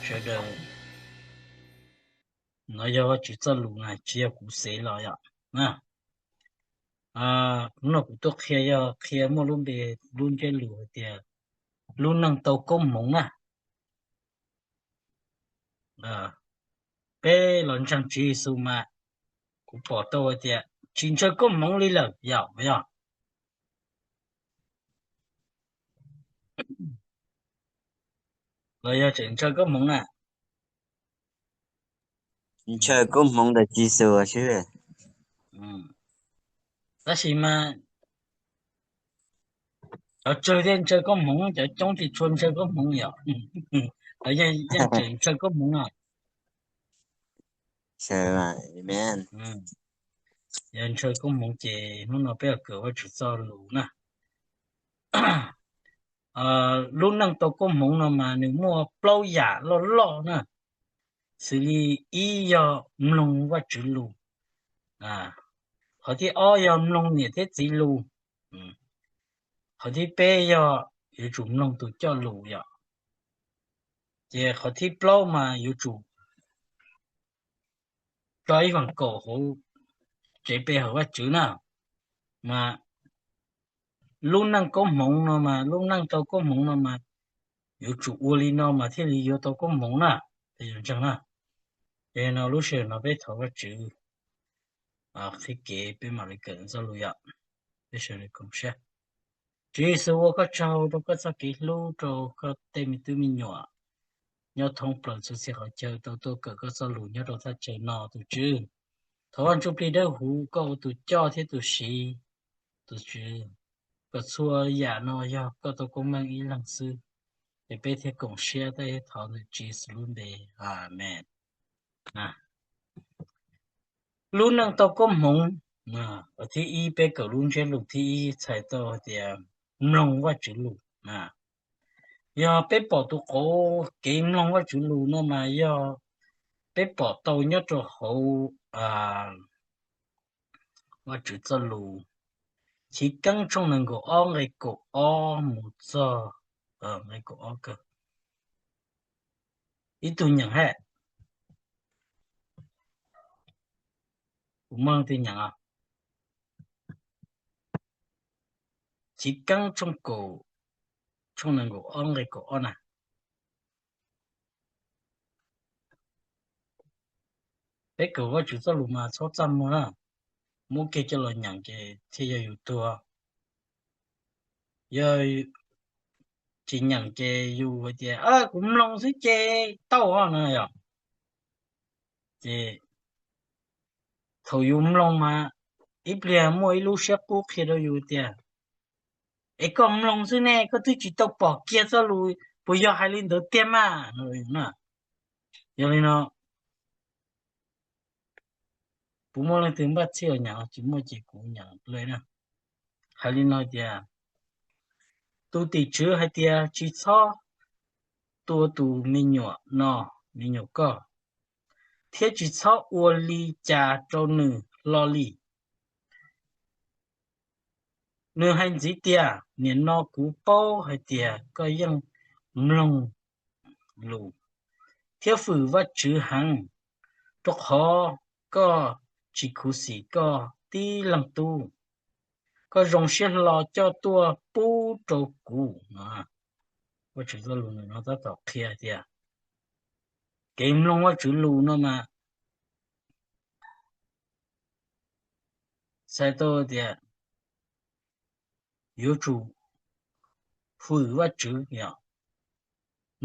Sawv daws, no yog Vajtswv txoj lus na, tsis yog kuv xev los yom. Hnub no kuv tuaj qhia yog qhia muaj lub npe, lub ntsiab lus hais tias lub neej tau koob hmoov na. Peb los ntseeg Tswv Yexus mas kuv pom tau hais tias tsis ntshaw koob hmoov li lawm yom, yog los yog tseem ntshaw koob hmoov na? Ntshaw koob hmoov ntawm Tswv Yexus xwb. Tab sis mas cov tsawg thiaj ntshaw koob hmoov, cov coob tsis tshua ntshaw koob hmoov yom. Yeej tseem ntshaw koob hmoov no. Yog ntshaw koob hmoov ces hnub no peb yuav kawm Vajtswv txoj lus na. Lub neej tau koob hmoov no mas nws muaj plaub yam loj loj na, xws li ib yog mloog Vajtswv lus, qhov thib ob yog mloog niam thiab txiv lus, qhov thib peb yog yuav tsum mloog tus coj lus yom, ces qhov thib plaub mas yuav tsum tso ib feem kaum hauv tsev pe hawm Vajtswv na. Mas lub neej koob hmoov no mas, lub neej tau koob hmoov no mas yuav tsum ua li no mas thiaj li yuav tau koob hmoov na. Ntseeg na. Ces no lub sij hawm no peb thov Vajtswv qhib kev peb mam li kawm txoj lus yom. Peb sawv daws koom siab. Tswv Yexus, ua koj tsaug rau koj txoj kev hlub rau koj tej me tub me nyuam nyob thoob plaws txhua txhia qhov chaw tau tuaj kawm koj txoj lus nyob rau thaj chaw no tus Tswv. Thov Vaj Ntsuj Plig Dawb Huv koj ua tus coj thiab tus siv, tus Tswv, kom txhua yam no yog koj tau koob meej ib leeg xwb. Ces peb thiaj koom siab thiab thov ntawm Tswv Yexus lub npe, amees. Lub neej tau koob hmoov, qhov thib ib, peb kawm lub ntsiab lus thib ib txhais tau hais tias mloog Vajtswv lus. Yog peb pom tus qauv kev mloog Vajtswv lus no mas yog peb pom tau nyob rau hauv Vajtswv txoj lus, Chiv Keeb tshooj nees nkaum ob nqe kaum ob mus txog nqe kaum ob kawg. Ib tug nyeem hab, kuv muaj leej twg nyeem os? Chiv Keeb tshooj kaum, tshooj nees nkaum ob nqe kaum ob na. Peb kawm Vajtswv txoj lus mas txhob txaj muag na, muab kiag coj los nyeem ces thiaj yog yus tuag. Yog tsis nyeem ces yus hais tias kuv mloog xwb ces tau no yom. Ces thaum yus mloog mas ib pliag muaj ib lub siab qub qhia rau yus tias, es koj mloog xwb ne, koj twb tsis tau pom kiag txoj lus, puas yog hais li ntawd tiag mas? Yog li no, puas muaj leej twg npaj txhij los nyeem? Tsis muaj ces kuv nyeem li na. Hais li no tias, tus tim tswv hais tias tsis txhob tua tus me nyuam no, me nyuam koj, thiab tsis txhob ua li cas rau nws hlo li. Nws hais ntxiv tias, nim no kuv paub hais tias koj yeej mloog lus thiab fwm Vajtswv heev, rau qhov koj tsis khuv xim koj tib leeg tub. Koj zoo siab hlo coj tuaj pub rau kuv no. Vajtswv txoj lus no tab tom qhia tias kev mloog Vajtswv lus no mas txhais tau tias yuav tsum fwm Vajtswv,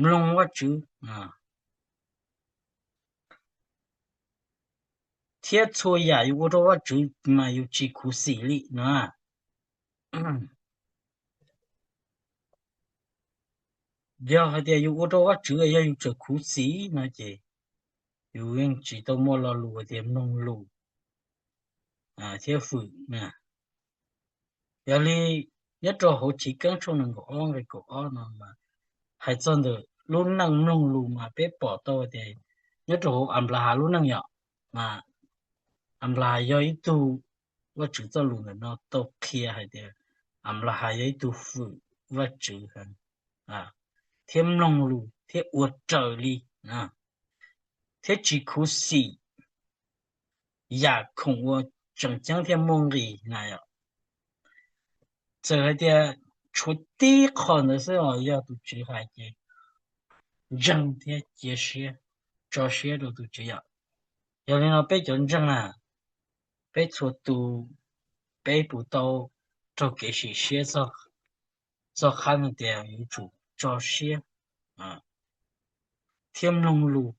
mloog Vajtswv, thiab txhua yam yus ua rau Vajtswv mas yus tsis khuv xim li no. Yog hais tias yus ua rau Vajtswv, yog yus tseem khuv xim no ces yus yeej tsis tau muaj lo lus tias mloog lus thiab fwm. Yog li, nyob rau hauv Chiv Keeb tshooj nees nkaum ob nqe kaum ob no mas hais txog ntawm lub neej mloog lus mas peb pom tau tias nyob rau hauv Anplahas lub neej yom, mas Anplahas yog ib tug, Vajtswv txoj lus ntawm no tau qhia hais tias Anplahas yog ib tug fwm Vajtswv heev thiab mloog lus thiab ua raws li thiab tsis khuv xim yam khoom uas tseem ceeb thiab muaj nqis na yom. Txawm hais tias tshuav tib qho ntawd xwb os, yog tus Tswv hais ces ntseeg thiab cia siab, tso siab rau tus Tswv yom. Yog li no peb cov ntseeg na, peb txhua tus, peb puas tau raug kev sim siab txog qhab no tias yuav tsum tso siab thiab mloog lus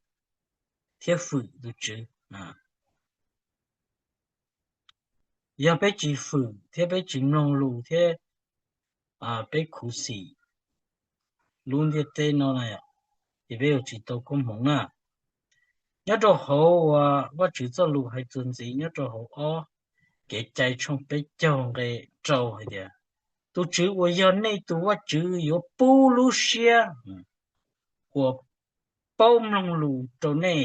thiab fwm tus Tswv? Yog peb tsis fwm thiab peb tsis mloog lus thiab peb khuv xim lub ntiaj teb no na, ces peb yuav tsis tau koob hmoov na. Nyob rau hauv uas Vajtswv txoj lus hais txuas ntxiv nyob rau hauv ob Kev cai tshooj peb caug nqe rau hais tias, tus Tswv uas yog nej tus Vajtswv yuav pub lub siab uas paub mloog lus rau nej,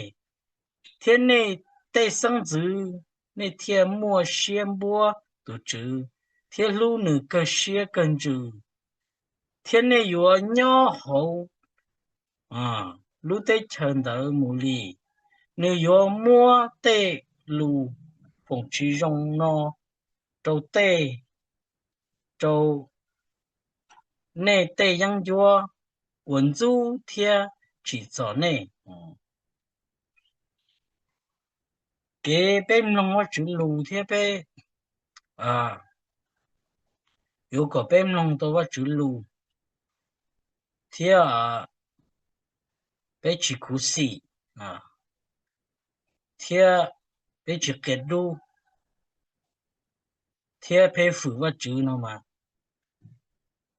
thiab nej tej xeeb ntxwv, nej thiaj muaj siab npuab tus Tswv thiab hlub nws kawg siab kawg ntsws, thiab nej yuav nyob hauv lub teb chaws ntawd mus li. Nws yuav muab tej lus foom tsis zoo no rau tej, rau nej tej yeeb ncuab uas ntxub thiab tsim txom nej. Kev peb mloog Vajtswv lus thiab peb yuav kom peb mloog tau Vajtswv lus thiab peb tsis khuv xim thiab peb tsis qias dub thiab peb fwm Vajtswv no mas,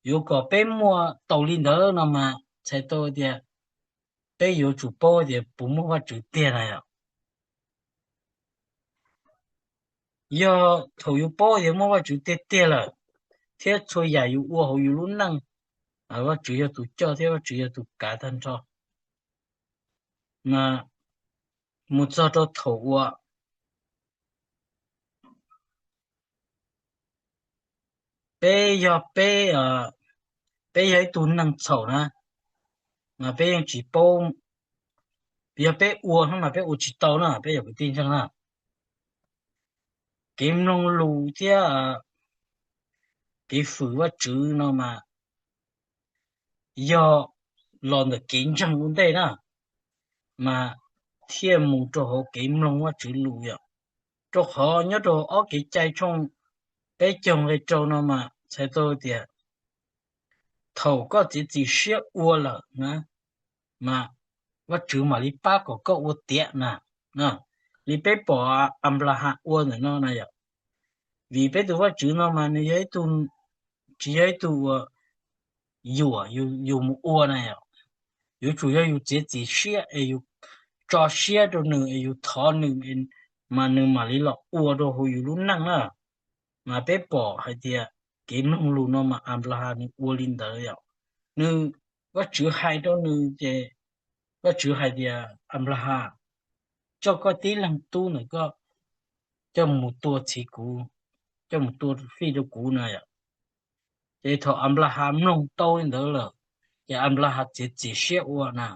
yuav kom peb muaj tau li ntawd no mas txhais tau tias peb yuav tsum paub tias puas muaj Vajtswv tiag na yom. Yog thaum yus paub tias muaj Vajtswv tiag tiag lawm, thiab txhua yam yus ua hauv yus lub neej, Vajtswv yog tus coj thiab Vajtswv yog tus kav tag nrho, mas mus txog rau thaum uas peb yog peb, peb yog ib tug neeg txhaum na, mas peb yeej tsis paub, yog peb ua hnub mas peb ua tsis tau na peb yog kwv tij ntseeg na. Kev mloog lus thiab kev fwm Vajtswv no mas yog los ntawm kev ntseeg ua ntej na, mas thiaj mus rau hauv kev mloog Vajtswv lus yom. Rau qhov nyob rau ob Kev cai tshooj peb caug nqe rau no mas txhais tau tias thaum koj txiav txim siab ua lawm na, mas Vajtswv mam li pab kom koj ua tiav na. Li peb pom Anplahas ua ntawm no na yom, vim peb tus Vajtswv no mas nws yog ib tug, tsis yog ib tug uas yuam yus mus ua na yom. Yuav tsum yog yus txiav txim siab es yus tso siab rau nws es yus thov nws, mas nws mam li los ua rau hauv yus lub neej na. Mas peb pom hais tias kev mloog lus no mas Anplahas nws ua li ntawd yom. Nws, Vajtswv hais rau nws ces Vajtswv hais tias, Anplahas, coj koj tib leeg tub ntawm koj coj mus tua txhiv kuv, coj mus tua fij rau kuv na yom. Ces thaum Anplahas mloog tau li ntawd lawm, ces Anplahas txiav txim siab ua na.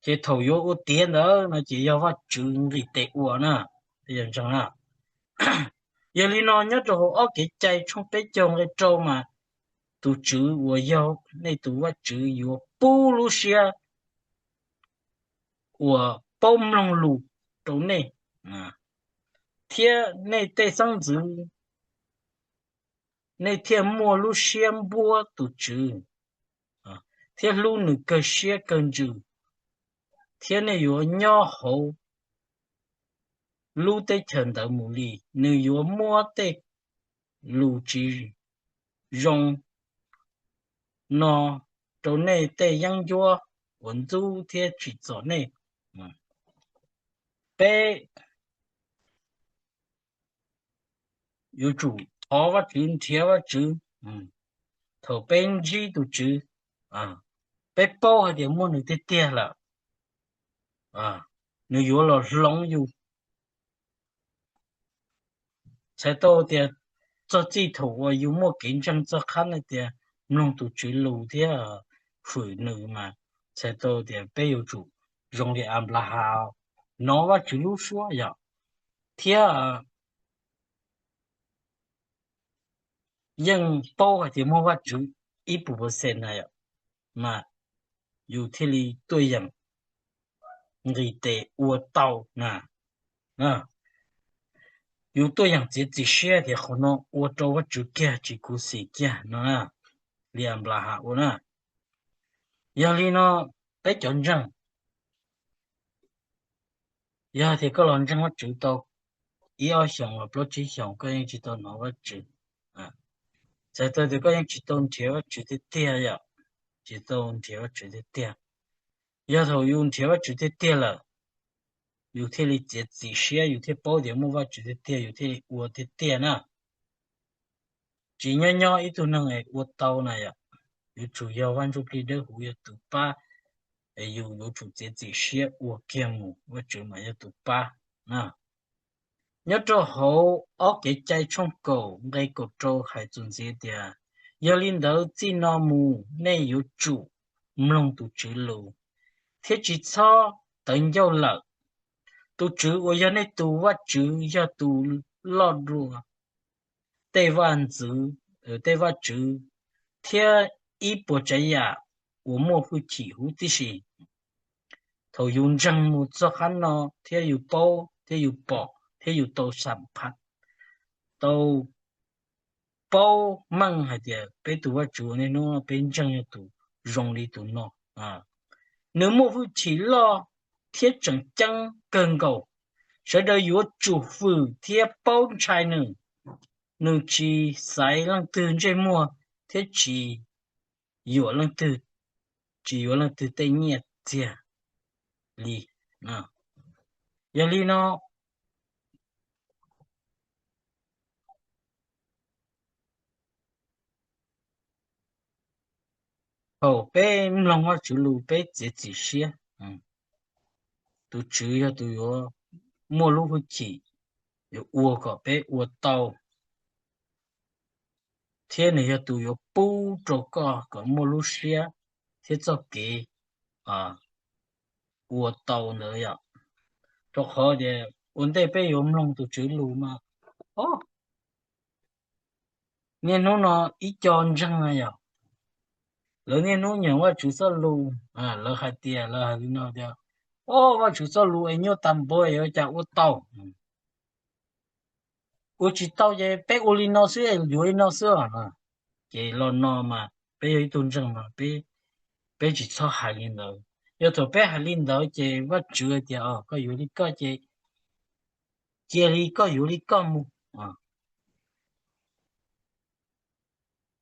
Ces thaum yuav ua tiav ntawd no ces yog Vajtswv nqis tes ua na, yog ntseeg na. Yog li no nyob rau hauv ob Kev cai tshooj peb caug nqe rau mas tus Tswv uas yog nej tus Vajtswv yuav pub lub siab uas paub mloog lus rau nej, thiab nej tej xeeb ntxwv, nej thiaj muaj lub siab npuab tus Tswv thiab hlub nws kawg siab kawg ntsws, thiab nej yuav nyob hauv lub teb chaws ntawd mus li. Nws yuav muab tej lus tsis zoo no rau nej tej yeeb ncuab uas ntxub thiab tsim txom nej. Peb yuav tsum thov Vajtswv, nrhiav Vajtswv thaum peb ntsib tus Tswv, peb paub hais tias muaj nws tiag tiag lawm, nws yuav los hloov yus. Txhais tau tias txog txij thaum uas yus muaj kev ntseeg txog qhab hais tias mloog tus Tswv lus thiab fwm nws mas txhais tau tias peb yuav tsum zoo li Anplahas hnov Vajtswv lub suab yom, thiab yeej paub hais tias muaj Vajtswv ib puas percent na yom, mas yus thiaj li tuaj yeem nqis tes ua tau na. Yus tuaj yeem txiav txim siab tias qhov no ua rau Vajtswv kiag tsis khuv xim kiag no na, li Anplahas ua na. Yog li no, peb cov ntseeg, yog tias koj los ntseeg Vajtswv tau ib ob xyoos los plaub tsib xyoos koj yeej tsis tau hnov Vajtswv, txhais tau tias koj yeej tsis tau nrhiav Vajtswv tiag tiag yom, tsis tau nrhiav Vajtswv tiag tiag. Yog thaum yus nrhiav Vajtswv tiag tiag lawm, yus thiaj li txiav txim siab, yus thiaj paub tias muaj Vajtswv tiag tiag, yus thiaj li ua tiag tiag na. Tsis nyob nyob ib tug neeg es ua tau na yom, yuav tsum yog Vaj Ntsujplig Dawbhuv yog tus pab, es yus yuav tsum txiav txim siab ua kiag mus, Vajtswv mas yog tus pab na. Nyob rau hauv ob Kev cai tshooj kaum nqe kaum rau hais txuas ntxiv tias, yog li ntawd txij no mus nej yuav tsum mloog tus Tswv lus, thiab tsis txhob tawv ncauj lawm. Tus Tswv uas yog nej tus Vajtswv yog tus loj dua tej vaj ntxwv, tej vaj tswv, thiab ib puas tsav yam uas muaj hwj chim huv tib si. Thaum yus ntseeg mus txog qab no thiab yus paub thiab yus pom thiab yus tau xam pha, tau paub meej hais tias peb tus Vajtswv niaj hnub no peb ntseeg yog tus zoo li tus no. Nws muaj hwj chim loj thiab tseem ceeb kawg nkaus. Sawv daws yuav tsum fwm thiab paub ntshai nws. Nws tsis xaiv leej twg ntsej muag thiab tsis yuav leej twg, tsis yuav leej twg tej nyiaj txiag li. Yog li no, thaum peb mloog Vajtswv lus peb txiav txim siab, tus Tswv yog tus yuav muaj lub hwj chim yuav ua kom peb ua tau, thiab nws yog tus yuav pub rau koj kom muaj lub siab thiab txoj kev ua tau ntawd yom. Rau qhov tias ua ntej peb yuav mloog tus Tswv lus mas, o, niaj hnub no ib co ntseeg yom, lawv niaj hnub nyeem Vajtswv txoj lus, lawv hais tias, lawv hais li no tias, o, Vajtswv txoj lus es nyuaj tag npaum es ua cas ua tau. Ua tsis tau ces peb ua li no xwb, yuav li no xwb os. Ces los no mas peb yog ib tug ntseeg mas peb tsis txhob hais li ntawd. Yog thaum peb hais li ntawd ces Vajtswv tias, o, koj yuav li koj ces cia li koj yuav li koj mus,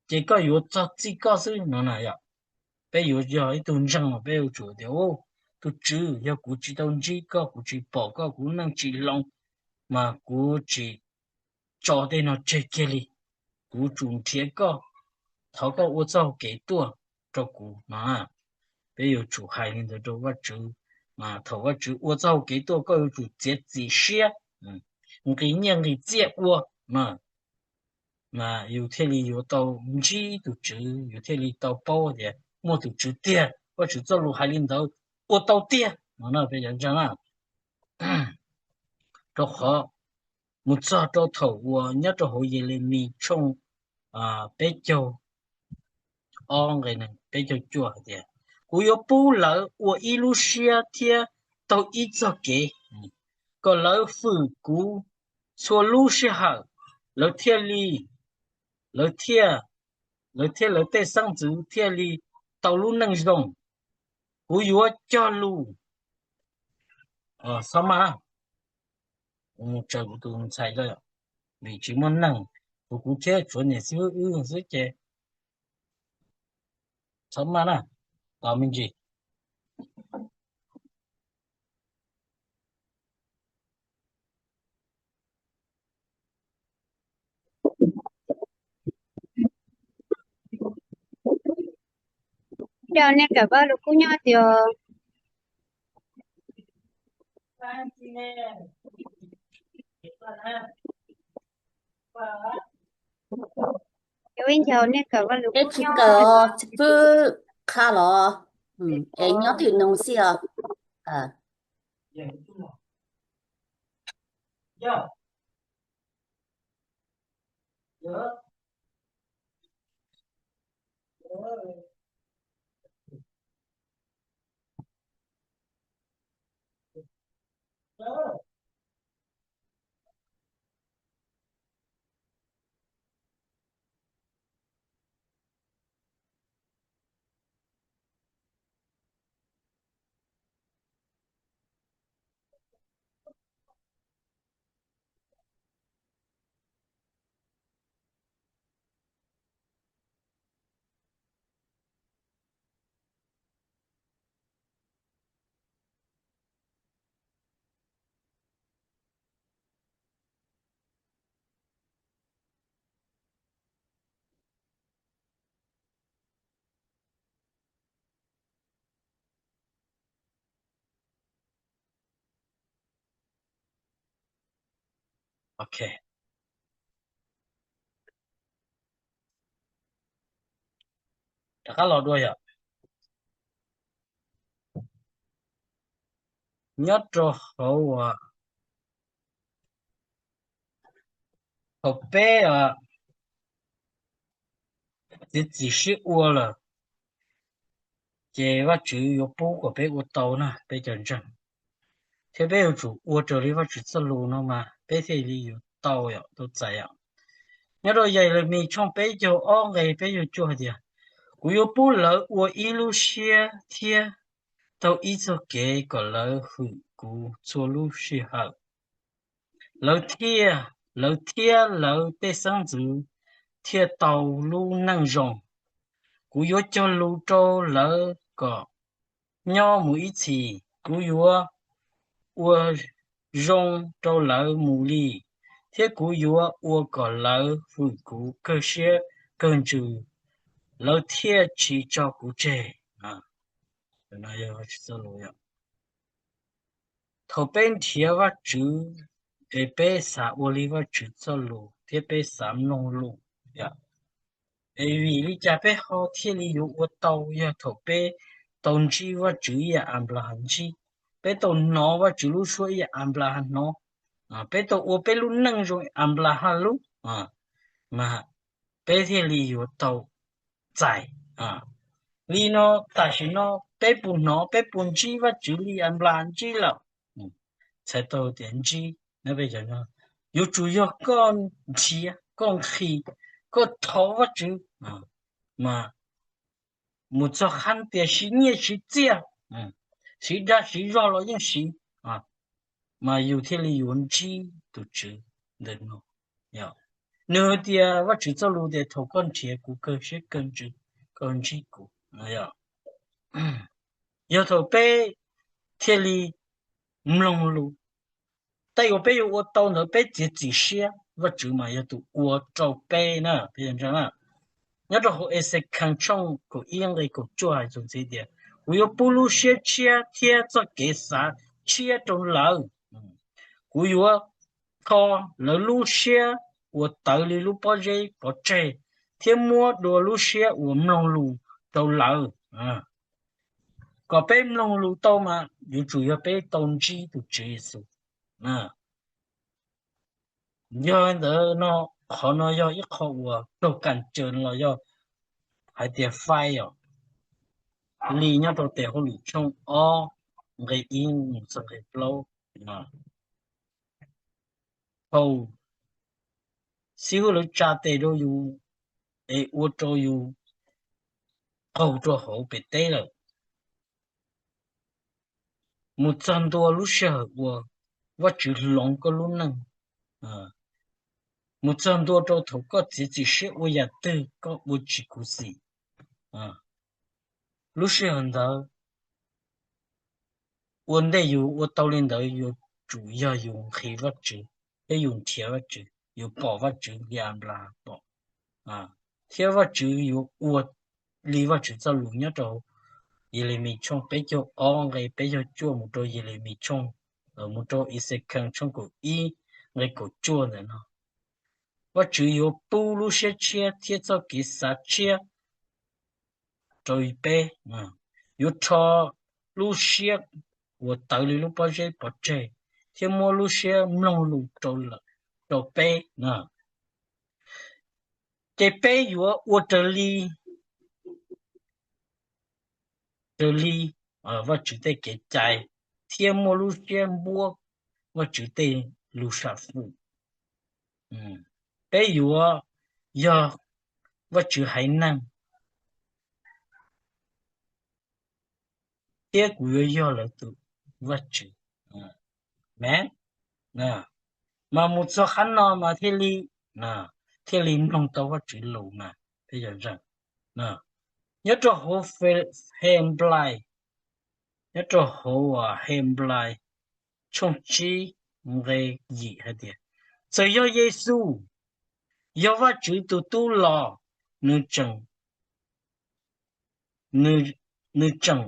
ces koj yuav txog txij koj xwb no na yom. Peb yuav yog ib tug ntseeg mas peb yuav tsum tias, tus Tswv, yog kuv tsis tau ntsib koj, kuv tsis pom koj, kuv neej tsis hloov, mas kuv tsis tso tej no tseg kiag li. Kuv tsum nrhiav koj, thov koj ua txoj hau kev tuaj rau kuv no. Peb yuav tsum hais li ntawd rau Vajtswv, mas thaum Vajtswv ua txoj hau kev tuaj koj yuav tsum txiav txim siab, nqis nyiaj nqis txiaj ua, mas yus thiaj li yuav tau ntsib tus Tswv, yus thiaj li tau paub tias muaj tus Tswv tiag, Vajtswv txoj lus hais li ntawd ua tau tiag no peb cov ntseeg na. Rau qhov mus txog rau thaum uas nyob rau hauv Yelemis tshooj peb caug ob nqe peb caug cuaj hais tias, kuv yuav pub lawv ua ib lub siab thiab taug ib txoj kev, kom lawv fwm kuv txhua lub sij hawm, lawv thiaj li, lawv thiaj, lawv thiab lawv tej xeeb ntxwv thiaj li tau lub neej zoo. Kuv yuav cog lus, txhob maj, tsaws kuv tus ntxhais, vim tsis muaj neeg, kuv kuv thiab tshuav niam xib hwb wb xwb ces txhob maj na, tos me ntsis. Cov nej kawm Vaj Lug Kub nyob tiag. Cov ib ncaus nej kawm Vaj Lug Kub nyob, tsis pub qha los, es nyob twm noo xij os. Ok, rov qab los dua yom. Nyob rau hauv uas thaum peb txiav txim siab ua lawm, ces Vajtswv yuav pub kom peb ua tau na peb cov ntseeg. Thiab peb yuav tsum ua raws li Vajtswv txoj lus no mas peb thiaj li yuav tau yom, tau txais yom. Nyob rau Yelemis tshooj peb caug ob nqe peb caug cuaj hais tias, kuv yuav pub lawv ua ib lub siab thiab taug ib txoj kev kom lawv hwm kuv txhua lub sij hawm. Lawv thiaj, lawv thiab lawv tej xeeb ntxwv thiaj tau lub neej zoo. Kuv yuav cog lus rau lawv kom nyob mus ib txhis. Kuv yuav ua zoo rau lawv mus li, thiab kuv yuav ua kom lawv hwm kuv kawg siab kawg ntsws. Lawv thiaj tsis tso kuv tseg. Thaum peb nrhiav Vajtswv es peb xav ua li Vajtswv txoj lus thiab peb xav mloog lus, es vim li cas peb ho thiaj li yuav ua tau? Yog thaum peb tau ntsib Vajtswv ib yam Anplahas ntsib, peb tau hnov Vajtswv lub suab ib yam Anplahas hnov, peb tau ua peb lub neej zoo Anplahas lub, mas peb thiaj li yuav tau txais. Li no, tam sim no peb puas hnov, peb puas ntsib Vajtswv li Anplahas ntsib lawm? Txhais tau tias ntsib. Yuav tsum yog koj nrhiav, koj nqhis, koj thov Vajtswv, mas mus txog qhov tias siv nyiaj siv txiaj, siv dag siv zog los yeej siv, mas yus thiaj li yuav ntsib tus Tswv ntawm no. Nws hais tias, Vajtswv txoj lus tias, thaum koj nrhiav kuv kawg siab kawg ntsws, koj ntsib kuv. Yog thaum peb thiaj li mloog lus, tej uas peb yuav ua tau ntawd peb txiav txim siab, Vajtswv mas yog tus ua rau peb na. Nyob rau hauv Exekhees tshooj kaum ib nqe kaum cuaj hais txuas ntxiv tias, kuv yuav pub lub siab tshiab thiab txoj kev xav tshiab rau lawv. Kuv yuav kho lawv lub siab uas tawv li lub pob zeb pov tseg, thiab muab dua lub siab uas mloog lus rau lawv. Kom peb mloog lus tau mas yuav tsum yog peb tau ntsib tus Tswv Yexus. Yog li ntawd no, qhov no yog ib qho uas raug kam caws los yog hais tias fai os. Li nyob rau tes hauj lwm tshooj ob nqe ib mus txog nqe plaub, thaum xib hwb lawv tsa tes rau yus es ua rau yus qaug rau hauv pem teb lawm, mus txog ntua lub sij hawm uas Vajtswv hloov koj lub neej, mus txog ntua rau thaum koj txiav txim siab ua yam twg koj ua tsis khuv xim, lub sij hawm ntawd ua ntej yus ua tau li ntawd yuav tsum yog yus nqhis Vajtswv thiab yus nrhiav Vajtswv, yus pom Vajtswv li Anplahas pom, thiab Vajtswv yuav ua li Vajtswv txoj lus nyob rau Yelemis tshooj peb caug ob nqe peb caug cuaj mus rau Yelemis tshooj, mus rau Exekhees tshooj kaum ib nqe kaum cuaj ntawm no. Vajtswv yuav pub lub siab tshiab thiab txoj kev xav tshiab rau peb, yuav rho lub siab uas tawv li lub pob zeb pov tseg thiab muab lub siab mloog lus rau peb no, ces peb yuav ua raws li, raws li Vajtswv tej kev cai thiab muaj lub siab npuab Vajtswv tej lus sam fwm. Peb yuav yog Vajtswv haiv neeg thiab kuv yuav yog lawv tus Vajtswv. Amees. Mas mus txog qhov no mas thiaj li, thiaj li mloog tau Vajtswv lus mas peb yog zeej. Nyob rau hauv Henplais, nyob rau hauv Henplais tshooj tsib nqe yim hais tias, txawm yog Yexus yog Vajtswv tus tub los, nws tseem, nws tseem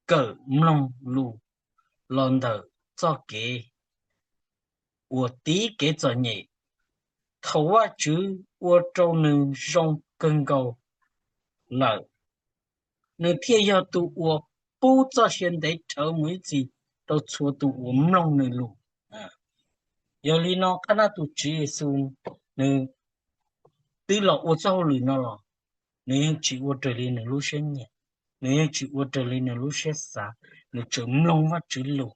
kawm mloog lus los ntawm txoj kev uas tiv kev txom nyem. Thaum Vajtswv ua rau nws zoo kawg nkaus lawm, nws thiaj yog tus uas pub txoj sia ntev dhawv mus ib txhis rau txhua tus uas mloog nws lus. Yog li no qhab nab tus Tswv Yexus nws twb los ua txoj hauj lwm no los, nws yeej tsis ua raws li nws lub siab nyiam, nws yeej tsis ua raws li nws lub siab xav, nws tseem mloog Vajtswv lus.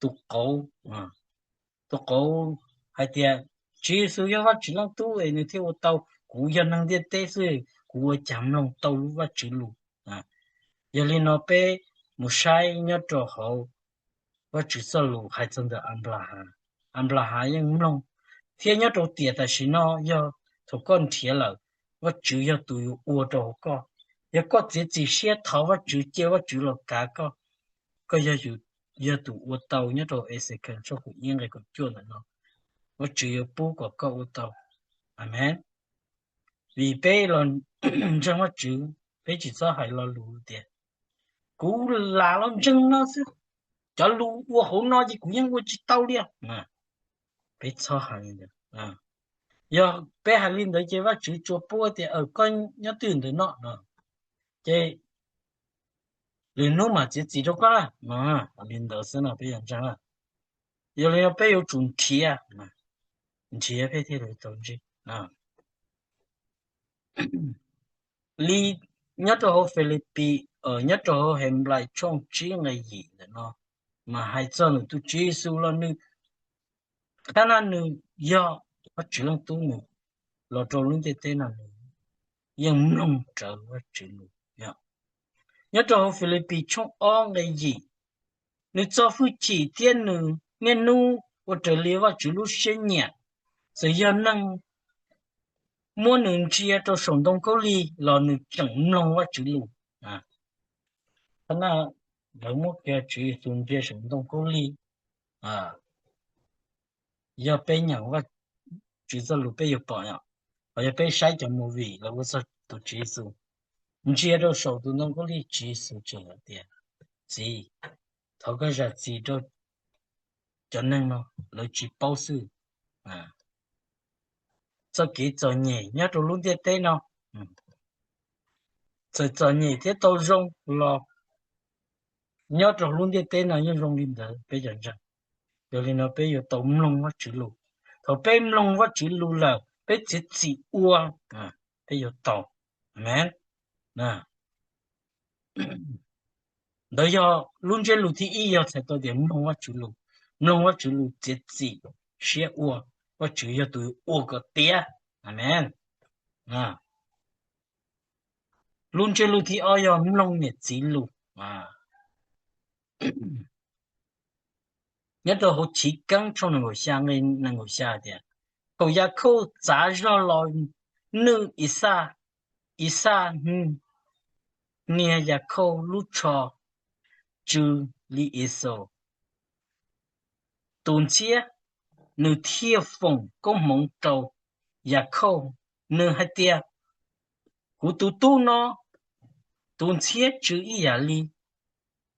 Tus qauv, tus qauv hais tias Tswv Yexus yog Vajtswv leej tub es nws thiaj ua tau, kuv yog neeg ntiaj teb xwb, kuv ua cas mloog tau lub Vajtswv lus. Yog li no peb mus saib nyob rau hauv Vajtswv txoj lus hais txog ntawm Anplahas, Anplahas yeej mloog, thiab nyob rau tiam tam sim no yog thaum koj nrhiav lawm, Vajtswv yog tus yuav ua rau hauv koj. Yog koj txiav txim siab thov Vajtswv, cia Vajtswv los kav koj, koj yog, yog tus ua tau nyob rau Exekees tshooj kaum ib nqe kaum cuaj ntawm no, Vajtswv yuav pub kom koj ua tau. Amees. Vim peb los ntseeg Vajtswv, peb tsis txhob hais lo lus tias kuv lam los ntseeg no xwb, cov lus ua hauv no ces kuv yeej ua tsis tau li. Peb txhob hais li ntawd. Yog peb hais li ntawd ces Vajtswv tsuas pub tias koj nyob twj ywm ntawm no no, ces lwm hnub mam txiav txim rau koj na. Li ntawd xwb no peb yog ntseeg. Yog li no peb yuav tsum nrhiav, nrhiav peb thiaj li tau ntsib. Li nyob rau hauv Filipis, nyob rau hauv Henplais tshooj tsib nqe yim ntawm no, mas hais txog nws tus Tswv Yexus los nws, qhab nab nws yog Vajtswv leej tub, nws los rau lub ntiaj teb no nws yeej mloog rawv Vajtswv lus. Nyob rau hauv Filipis tshooj ob nqe yim, nws txo hwj chim thiab nws niaj hnub ua raws li Vajtswv lub siab nyiam, txawm yog neeg muab nws ntsia rau saum ntoo khaub lig los nws tseem mloog Vajtswv lus. Qhab nab lawv muab kiag Tswv Yexus ntsia saum ntoo khaub lig, yog peb nyeem Vajtswv txoj lus peb yuav pom yom, los yog peb saib cov movie lawv ua txog tus Tswv Yexus, ntsia rau saum tus ntoo khaub lig Tswv Yexus tseem hais tias, Txiv, thov koj zam txim rau cov neeg no, lawv tsis paub xwb. Txoj kev txom nyem nyob rau lub ntiaj teb no, txawm txom nyem thiab tau zoo los nyob rau lub ntiaj teb no yeej zoo li ntawd peb cov ntseeg. Yog li no peb yuav tau mloog Vajtswv lus. Thaum peb mloog Vajtswv lus lawm peb txiav txim ua, peb yuav tau. Amees. Ntawd yog lub ntsiab lus thib ib yog txhais tau tias mloog Vajtswv lus, mloog Vajtswv lus txiav txim siab ua, Vajtswv yog tus ua kom tiav. Amees. Lub ntsiab lus thib ob yog mloog niam txiv lus. Nyob rau hauv Chiv Keeb tshooj nees nkaum xya nqe nees nkaum xya tias, thaum Yakhauj txav zog los nwj Ixaj, Ixaj niag Yakhauj lub tsho tsw li Exaus tus ntxhiab, nws thiaj foom koob hmoov rau Yakhauj. Nws hais tias, kuv tus tub no, tus ntxhiab tsw ib yam li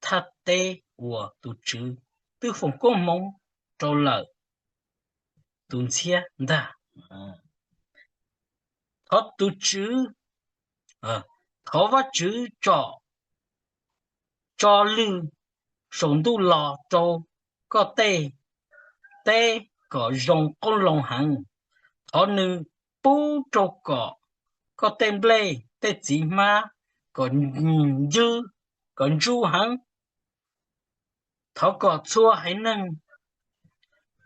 thaj teb uas tus tswv twb foom koob hmoov rau lawm tus ntxhiab ntag. Thov tus tswv, thov Vajtswv tso, tso lwg saum ntuj los rau koj tej teb kom zoo qoob loo heev. Thov nws pub rau kom koj tej nplej tej txiv hmab kom ncwb, kom ntsuj heev. Thov kom txhua haiv neeg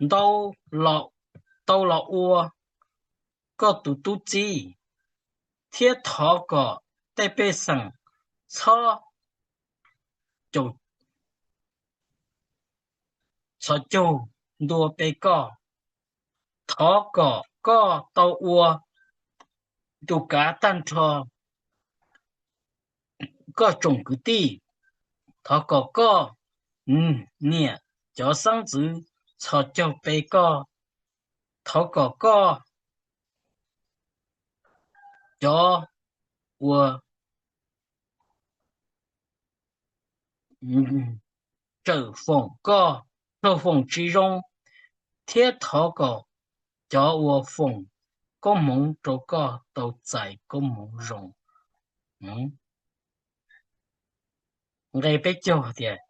ntau tau los ua koj tus tub txib, thiab thov kom tej pej xeem txhob caum, txhob caug ntua pe koj. Thov kom koj tau ua tus kav tag nrho koj tsoom kwv tij. Thov kom koj niam cov xeeb ntxwv txhob caug pe koj. Thov kom koj cov uas txawm foom koj raug foom tsis zoo, thiab thov kom cov uas foom koob hmoov rau koj tau txais koob hmoov zoo. Nqe peb caug tias,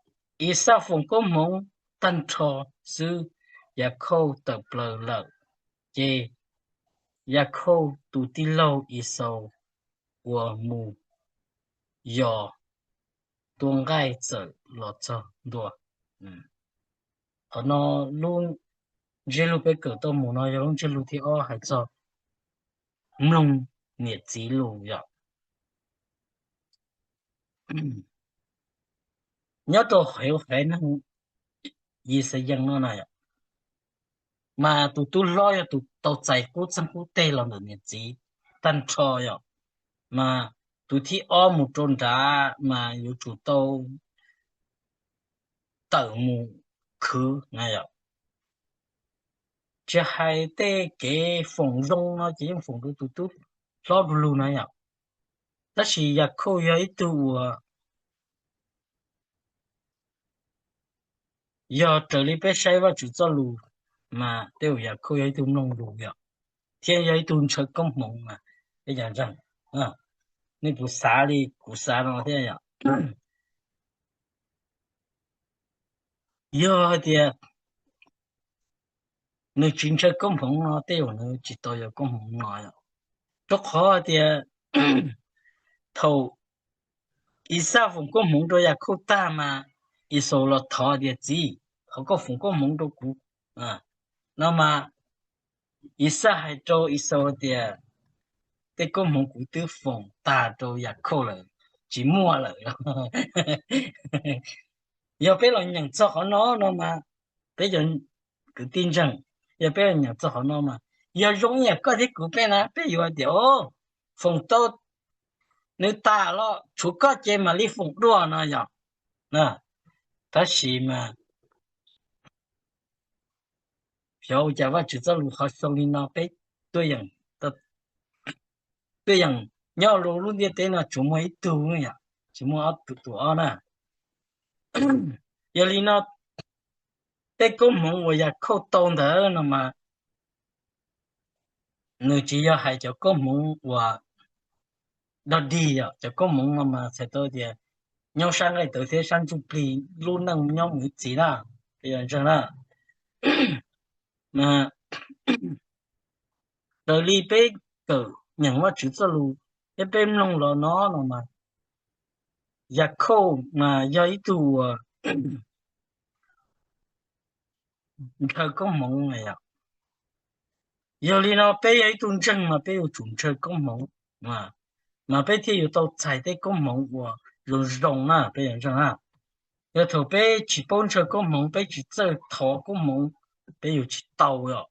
Ixaj foom koob hmoov tag nrho xwb, Yakhauj tawm plaws lawm, ces Yakhauj tus tij laug Ixaus uas mus yos tua nqaij txawm los txog ntua. Qhov no lub ntsiab lus peb kawm tau mus no yog lub ntsiab lus thib ob hais txog mloog niam txiv lus yom. Nyob rau haiv haiv neeg Yixayees no na yom, mas tus tub hlob yog tus tau txais qub txeeg qub teg los ntawm niam txiv tag nrho yom, mas tus thib ob mus rau nrad mas yuav tsum tau tawm mus khwv na yom. Tsis hais tej kev foom zoo no ces yeej foom rau tus tub hlob du lug na yom. Tab sis Yakhauj yog ib tug uas yog raws li peb saib Vajtswv txoj lus mas tej zaum Yakhauj yog ib tug mloog lus yom, thiab yog ib tug ntshaw koob hmoov mas peb cov ntseeg, nej puas xav li kuv xav no thiab yom? Yog hais tias nws tsis ntshaw koob hmoov no tej zaum nws tsis tau yuav koob hmoov no yom. Rau qhov hais tias thaum Ixaj foom koob hmoov rau Yakhauj tag mas Ixaus los thov tias, Txiv, thov koj foom koob hmoov rau kuv no mas Ixaj hais rau Ixaus tias, Tej koob hmoov kuv twb foom tag rau Yakhauj lawm, tsis muaj lawm. Yog peb los nyeem txog qhov no no mas, peb cov kwv tij ntseeg, yog peb los nyeem txog qhov no mas, yog zoo ib yam koj thiab kuv peb na peb yuav tias, O, foom tau nws tas los tshuav koj ces mam li foom dua no yom. Tab sis mas xyov ua cas Vajtswv txoj lus ho xyoo li no, peb tuaj yeem, tuaj yeem nyob rau lub ntiaj teb no tsuas muaj ib tug yom, tsis muaj ob tug, tus ob na. Yog li no tej koob hmoov uas Yakhauj tau ntawd no mas nws tsis yog hais cov koob hmoov uas dog dig yom, cov koob hmoov no mas txhais tau tias nyob sab nqaij tawv thiab sab ntsuj plig lub neej nyob mus ib txhis na, peb yuav ntseeg na. Mas raws li peb kawm nyeem Vajtswv txoj lus thiab peb mloog los no no mas Yakhauj mas yog ib tug uas ntshaw koob hmoov na yom. Yog li no peb yog ib tug ntseeg mas peb yuav tsum ntshaw koob hmoov, mas peb thiaj yuav tau txais tej koob hmoov uas zoo zoo na, peb yuav ntseeg na. Yog thaum peb tsis paub ntshaw koob hmoov, peb tsis txawj thov koob hmoov, peb yuav tsis tau os.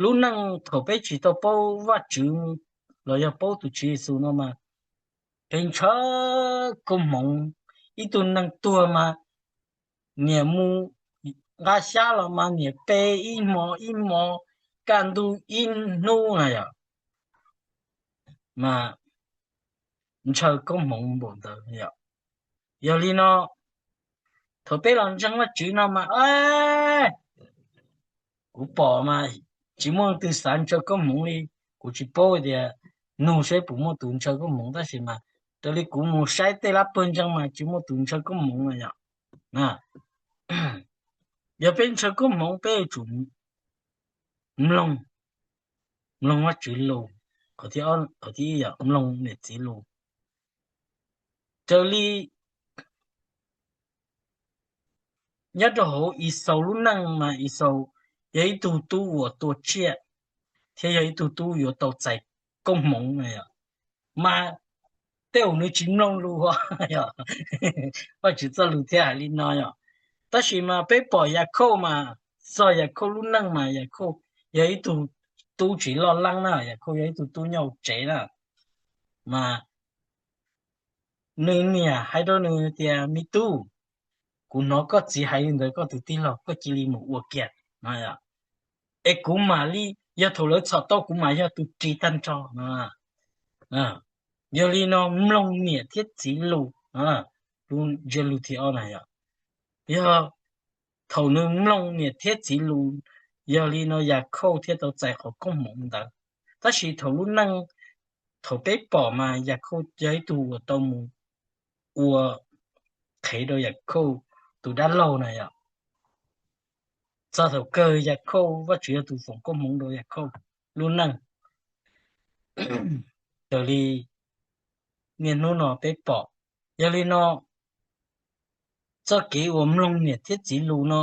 Lub neej thaum peb tsis tau paub Vajtswv los yog paub tus Tswv Yexus no mas peb ntshaw koob hmoov. Ib tug neeg tuag mas niam mus nqa xyab los mas niam pe ib hmo ib hmo, kaj ntug ib hnub na yom, mas ntshaw koob hmoov npaum ntawd yom. Yog li no thaum peb los ntseeg Vajtswv no mas kuv pom mas tsis muaj leej twg xav ntshaw koob hmoov li. Kuv tsis paub tias nug seb puas muaj tus ntshaw koob hmoov, tab sis mas raws li kuv mus saib tej lab pawg ntseeg mas tsis muaj tus ntshaw koob hmoov no yom. Yog peb ntshaw koob hmoov peb yuav tsum mloog, mloog Vajtswv lus. Qhov thib ib yog mloog niam txiv lus. Raws li nyob rau hauv Ixaus lub neej mas Ixaus yog ib tug tub uas tua tsiaj thiab yog ib tug tub yuav tau txais koob hmoov na yom. Mas tej zaum nws tsis mloog lus, Vajtswv txoj lus thiaj hais li no yom. Tab sis mas peb pom Yakhauj mas, txog Yakhauj lub neej mas Yakhauj yog ib tug tub tsis loj leeb na, Yakhauj yog ib tug tub nyob hauv tsev na. Mas nws niam hais rau nws tias, me tub, kuv hnov koj txiv hais li ntawd, koj tus tij laug, koj cia li mus ua kiag. Es kuv mam li, yog thaum lawv txhom tau kuv mas yog tus ris tag nrho. Yog li no mloog niam thiab txiv lus, ntsia lus thib ob na yom. Yog thaum nws mloog niam thiab txiv lus, yog li no Yakhauj thiaj tau txais qhov koob hmoov ntawd. Tab sis thaum lub neej, thaum peb pom mas Yakhauj yog ib tug uas tau mus ua qhev rau Yakhauj tus dab laug na yom. Txog thaum kawg Yakhauj, Vajtswv yog tus foom koob hmoov rau Yakhauj lub neej, raws li niaj hnub no peb pom. Yog li no txoj kev uas mloog niam thiab txiv lus no,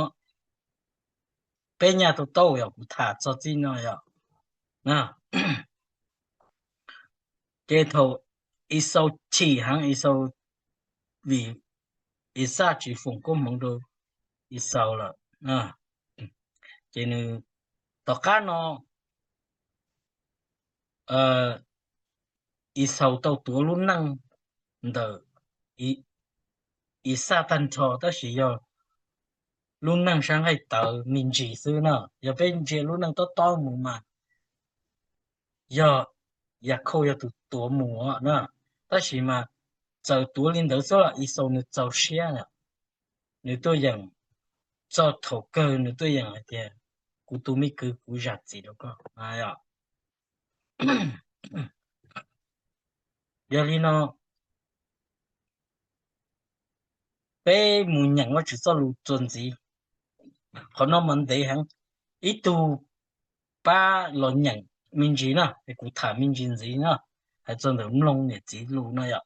peb nyaj tau taub yog kuv tham txog txij no yom. Ces thaum Ixaus chim heev, Ixaus, vim Ixaj tsis foom koob hmoov rau Ixaus lawm, ces nws, tom qab no Ixaus tau tuav lub neej ntawm Ixaj tag nrho, tab sis yog lub neej sab nqaij tawv me ntsis xwb na. Yog peb ntsia lub neej tob tob mus mas yog Yakhauj yog tus tuav mus na. Tab sis mas txawm tuav li ntawd xwb los Ixaus nws txaus siab, nws tuaj yeem, txog thaum kawg nws tuaj yeem hais tias, kuv tus me kwv, kuv zam txim rau koj. Yog li no peb mus nyeem Vajtswv txoj lus txuas ntxiv. Qhov no mas ntev heev, ib tug pab los nyeem me ntsis na, es kuv tham me ntsis ntxiv na, hais txog ntawm mloog niam txiv lus no yom.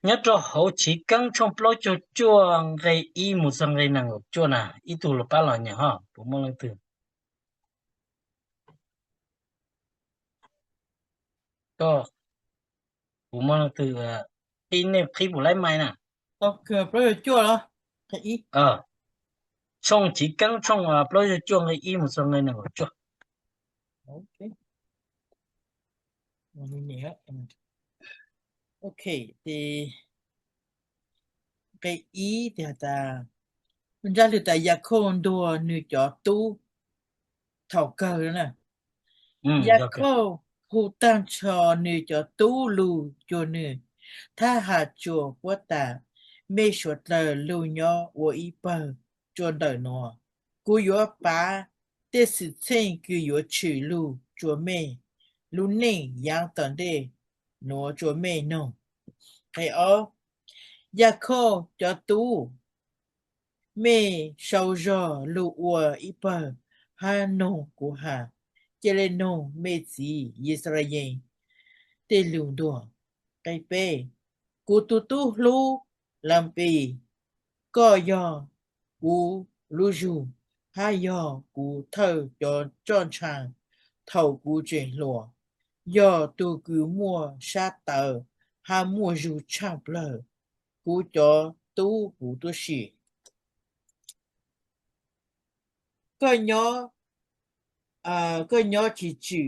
Nyob rau hauv Chiv Keeb tshooj plaub caug cuaj nqe ib mus txog nqe nees nkaum cuaj na, ib tug los pab los nyeem ho, puas muaj leej twg? Koj, puas muaj leej twg, qhib, nej qhib puas laib mai na? Tshooj Chiv Keeb tshooj plaub caug cuaj nqe ib mus txog nqe nees nkaum cuaj. Nqe ib tias tas, Zaj Lwm Tas Yakhauj ntuas nws cov tub thaum kawg. Yakhauj hu tag nrho nws cov tub lug cuag nws, thab has tsuas puab tas, mej suav dlawg lug nyob ua ib pawg rua ntawm nuav. Kuv yuav pav tej xwm txheej kws yuav tshwm lug rua mej lub neej yaav tom ntej nuav rua mej noog. Nqe ob, Yakhauj cov tub, mej sau zog lug ua ib pawg hab noog kuv has. Ca le noog mej txiv Yixalayees tej lug ntuas. Nqe peb, kuv tug tub hlub Lampis, koj yog kuv lub zug hab yog kuv thawj cov roj ntsha thaum kuv tseem hluas, yog tug kws muaj sab tawv hab muaj zug tshaaj plawg. Kuv cov tub huv tub si, koj nyob, koj nyob tsis tswm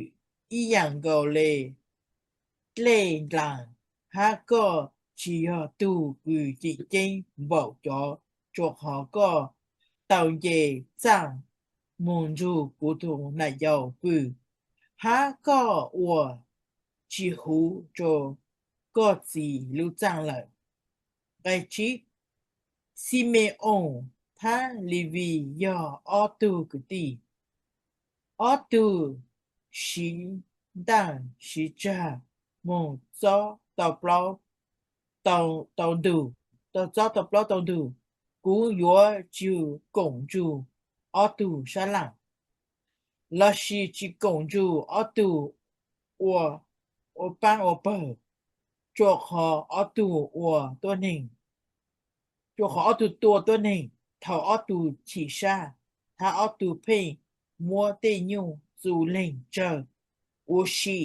ib yaam nkaus le dlej ndlaag, hab koj tsis yog tug kws ceem ceeb npaum cov, rua qhov koj tau nce txaaj moog nrug kuv tug nam yau pw, hab koj ua tsis huv rua koj txiv lub txaaj lawm. Nqe tsib, Xime-oos hab Levis yog ob tug kwv tij, ob tug siv ntaaj siv tsag moog txob tau plaub tau ntug. tau txob tau plaub tau ntug. Kuv yuav tsis koom ntsug ob tug sab laj, lossis tsis koom ntsug ob tug ua, ua paab ua pawg, rua qhov ob tug ua tuab neeg, rua qhov ob tug tua tuab neeg. Thaum ob tug chim sab, hab ob tug pheej muab tej nyuj txuj leeg tsawg ua si.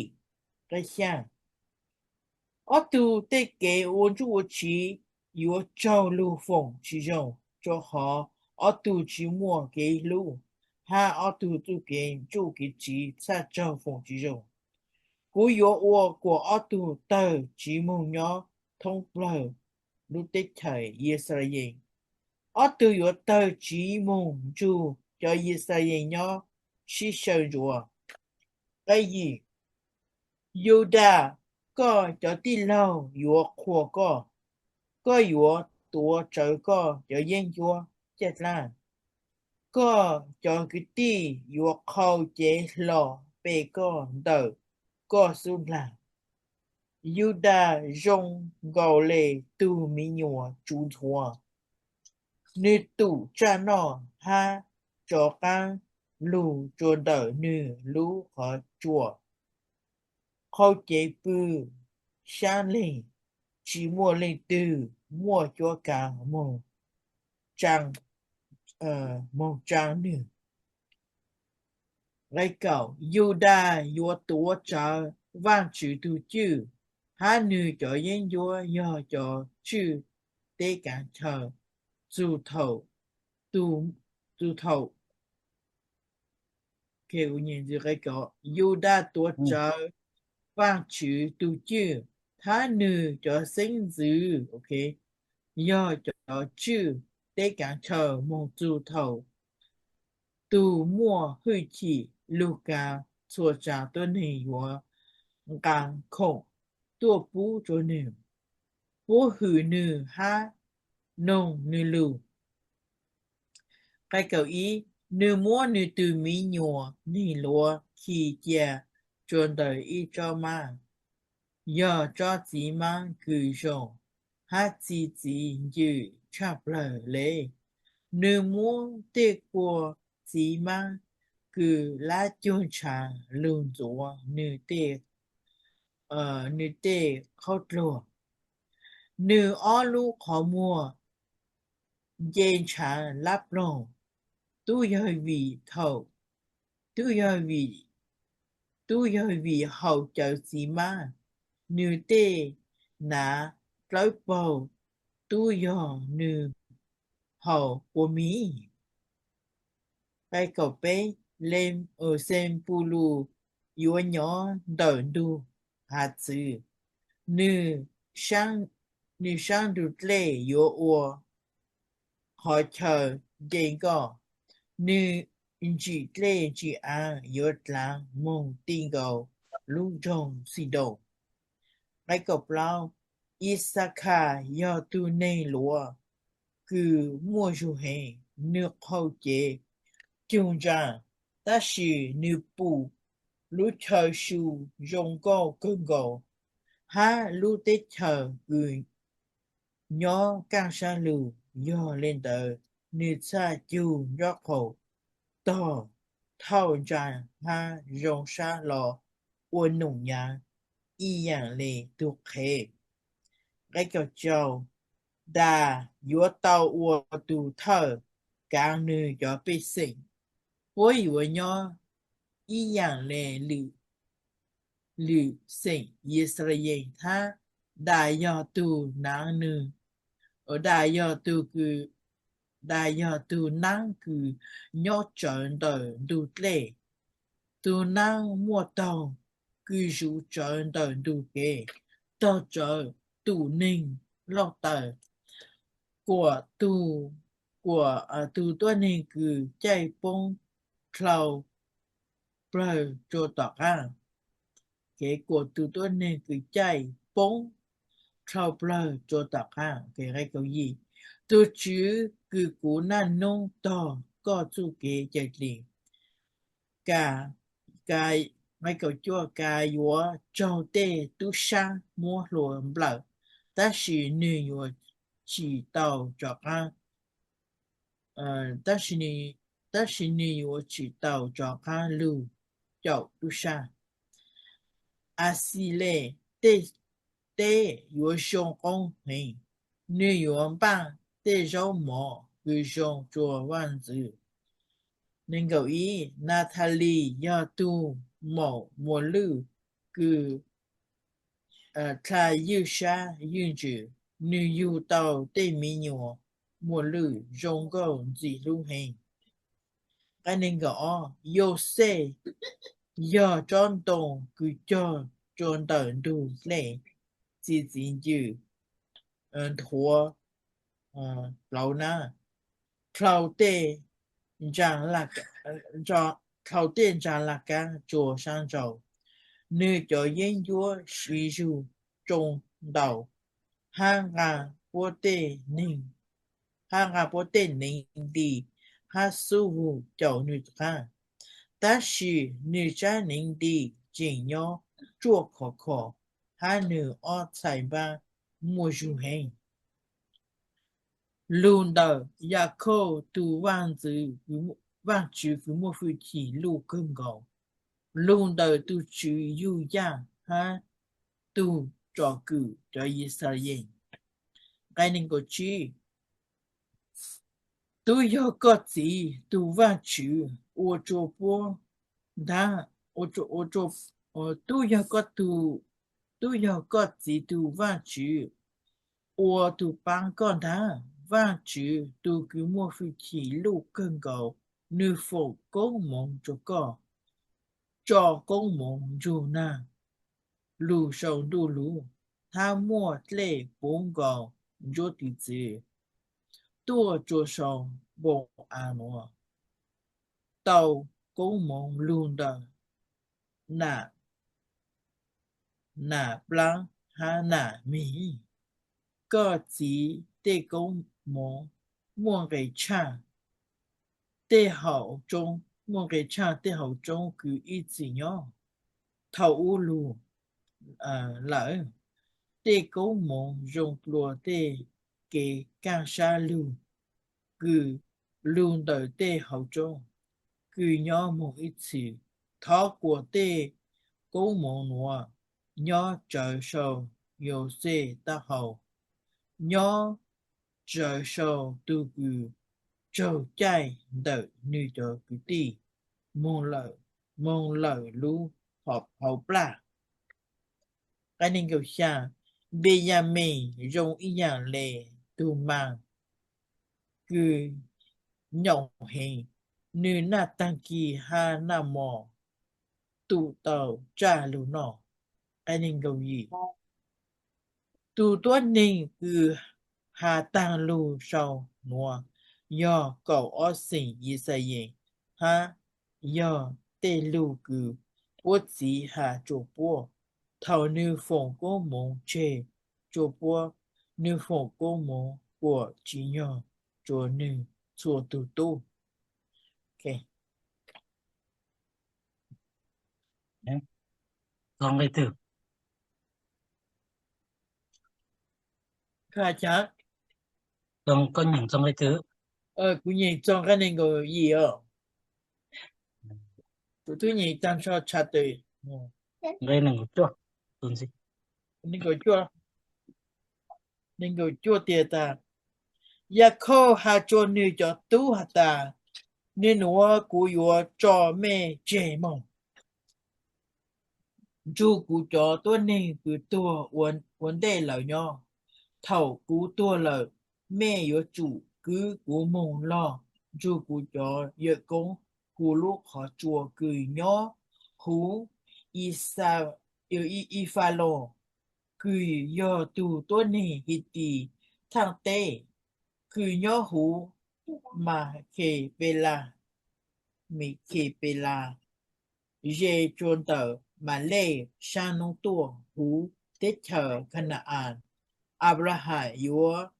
Nqe xyaa. Ob tug tej kev ua ntsuj ua tsiv yuav raug lug foom tsis zoo, rua qhov ob tug tsis muaj kev hlub, hab ob tug txuj kev ntsuj kev tsiv txhaj raug foom tsis zoo. Kuv yuav ua kuas ob tug tawg tsiv moog nyob thoob plawg lub teb chaws Yixalayees. Ob tug yuav tawg tsiv moog ntsug cov Yixalayees nyob sib xyaw ntsuav. Nqe yim. Yudas, koj cov tij laug yuav qhuas koj, koj yuav tuav rawv koj cov yeeb ncuab caj dlaab, koj cov kwv tij yuav qhau cev hlo pe koj ntawm koj xub nplag. Yudas zoo nkaus le tug miv nyuas tsuv ntxhuav, nwg tum tsaj noj hab tsov qaab lug rua ntawm nwg lub qhov tsua. Qhau cev pw xyaab leeg, tsis muaj leej twg muaj cuab kav moog tsaa, moog tsaa nwg. Nqe kaum. Yudas yuav tuav rawv Vaajtswv tug cwj, hab nwg cov yeeb ncuab yog cov tswj teb kaav chaw txug thaum, txug thaum Yudas tuav rawv Vaajtswv tug cwj, hab nwg cov xeeb ntxwv yog cov tswj teb kaav chaw moog txug thaum tug muaj hwj chim lug kaav txhua tsaa tuab neeg yuav nqaa khoom tuaj pub rua nwg, pub hwm nwg hab noog nwg lug. Nqe kaum ib. Nwg muab nwg tug miv nyuas neeg luav khi cia rua ntawm ib tsob maab, yog tsob txiv maab kws zoo hab txi txiv ncwm tshaj plawg le. Nwg muab tej kua txiv maab kws lab cuag ntshav lug ntxuav nwg tej, nwg tej qhaub dluag. Nwg ob lub qhov muag nce ntshav lab ploog, tub yog vim thaum, tub yog vim, tub yog vim haus cawv txiv maab. Nwg tej nav dlawb paug, tub yog nwg haus kua miv. Nqe kaum peb. Xenpulus yuav nyob ntawm ntug hav txwv, nwg saab ntug dlej yuav ua qhov chaw nce nkoj, nwg ntsim dlej ntsim aav yuav dlaav moog ti nkaus lub nroog Xidoos. Nqe kaum plaub. Ixakhas yog tug neeg luav kws muaj zug heev, nwg qhau cev cug ntsaa, tab sis nwg pum lub chaw su zoo nkauj kawg nkaus, hab lub teb chaws kws nyob kaaj sab lug. Yog le ntawd, nwg txhaj cug nraub qaum tog thauj ntsaa hab zoo sab los ua num nyaav ib yaam le tug qhev. Nqe kaum rau. Das yuav tau ua tug thawj kaav nwg cov pej xeem. Puab yuav nyob ib yaam le lwm xeem Yixalayees hab. Das yog tug naav nwg, Das yog tug kws, Das yog tug naab kws nyob tsawv ntawm ntug dlej. Tug naab muaj taug kws zuv tsawv ntawm ntug kev, taug tsawv tum neeg lauj taws. Kuam tug, kuam tug tuab neeg kws caij poob dlhau plawg rua tom qaab. Kuam tug tuab neeg kws caij poob dlhau plawg rua tom qaab. Tug Tswv kws kuv naj noob tog koj txuj kev cawm dlim, ka, ka, nqe kaum cuaj, kas yuav raug tej tub saab muab hlua nplawm, tab sis nwg yuav tsis tau rov qab, tab sis nws yuav tsis tau rov qab lug caum tub sab. Axilej tej teb yuav zoo qoob heev, nws yuav npaj tej zaub mov kws zoo rua vaj ntxwv. Nees nkaum ib, Nathalis yog tug maum muas lwj kws dlha ywj sab ywj ntsws, nws yug tau tej me nyuam muas lwj zoo nkauj ntxim hlub heev. Nqe nees nkaum ob, Yauxej yog tsob ntoo kws cog rua ntawm ntug dlej txi txiv ncw nthuav plauv nab, dlhau tej ntsaa, dlhau tej ntsaa laj kab tsua sab nraud. Nws cov yeeb ncuab siv zug tsoo ntau, hab nqa puab tej neeg, hab nqa puab tej neev nti hab xub vug caum nws rov qab. Tab sis nws tsab neev nti tseem nyob tsuaj khov kho, hab nws ob txhais npab muaj zug heev. Lug ntawm Yakhauj tug Vaajtswv, Vaajtswv kws muaj fwj chim luj kawg nkaus, lug ntawm tug Tswv yug yaj hab tug tsom kwm cov Yixalayees. Nqe nees nkaum tsib, Tub yog koj txiv tug Vaajtswv ua rua puab ntab, ua, ua, tub yog koj tug, tub yog koj txiv tug Vaajtswv ua tug paab koj ntab. Vaajtswv tug kws muaj fwj chim luj kawg nkaus, nws foom koob moov rua koj, tso koob moov nrug naag lug sau ntuj lug, hab muaj dlej puv nkaus ntsuab tiv txwv tuaj rua sau npoo av nuav, tau koob moov lug ntawm nam, nam plaab hab nam mig. Koj txiv tej koob moov muaj nqe tshaj tej hauv tsoob, muaj nqe tshaj tej hauv tsoob kws ib txwm nyob thaum ub lug lawm. Tej koob moov zoo dlua tej kev kaaj sab lug kws lug ntawm tej hauv tsoob kws nyob moog ib txhis. Thov kuas tej koob moov nuav nyob tsawv sau Yauxej taub hau, nyob tsawv sau tug kws raug caij ntawm nwg cov kwv tij moog lawm lub hauv plaj. Nqe nees nkaum xya, Npeyamees zoo ib yaam le tug maas kws nyaum heev, nwg naj taag kis hab naj mos tub tau tsaj lug noj. Nqe nees nkaum yim, tug tuab neeg kws has taag lug sau nuav yog kaum ob xeem Yixalayees, hab yog tej lug kws puab txiv has rua puab thaum nwg foom koob moov tseg rua puab. Nwg foom koob moov kuas tsim nyog rua nwg txhua tug tub. Kuv nyeem txog nqe nees nkaum yim os. Kuv twb nyeem taag nrho chapter. Nees nkaum cuaj tias tas, Yakhauj has rua nwg cov tub has tas, Nwg nuav kuv yuav tso mej tseg moog nrug kuv cov tuab neeg kws tuag ua ntej lawm nyob. Thaum kuv tuag lawm, mej yuav tsum kwv kuv moog lug nrug kuv cov yawm koob hu lub qhov tsua kws nyob huv Ifaloos, kws yog tug tuab neeg Hitis thaaj teb, kws nyob huv Makhepelas, Mikhepelas, ze tsua ntawm Malej saab nuj tuaj huv teb chaws Kana-as. Anplahas yuav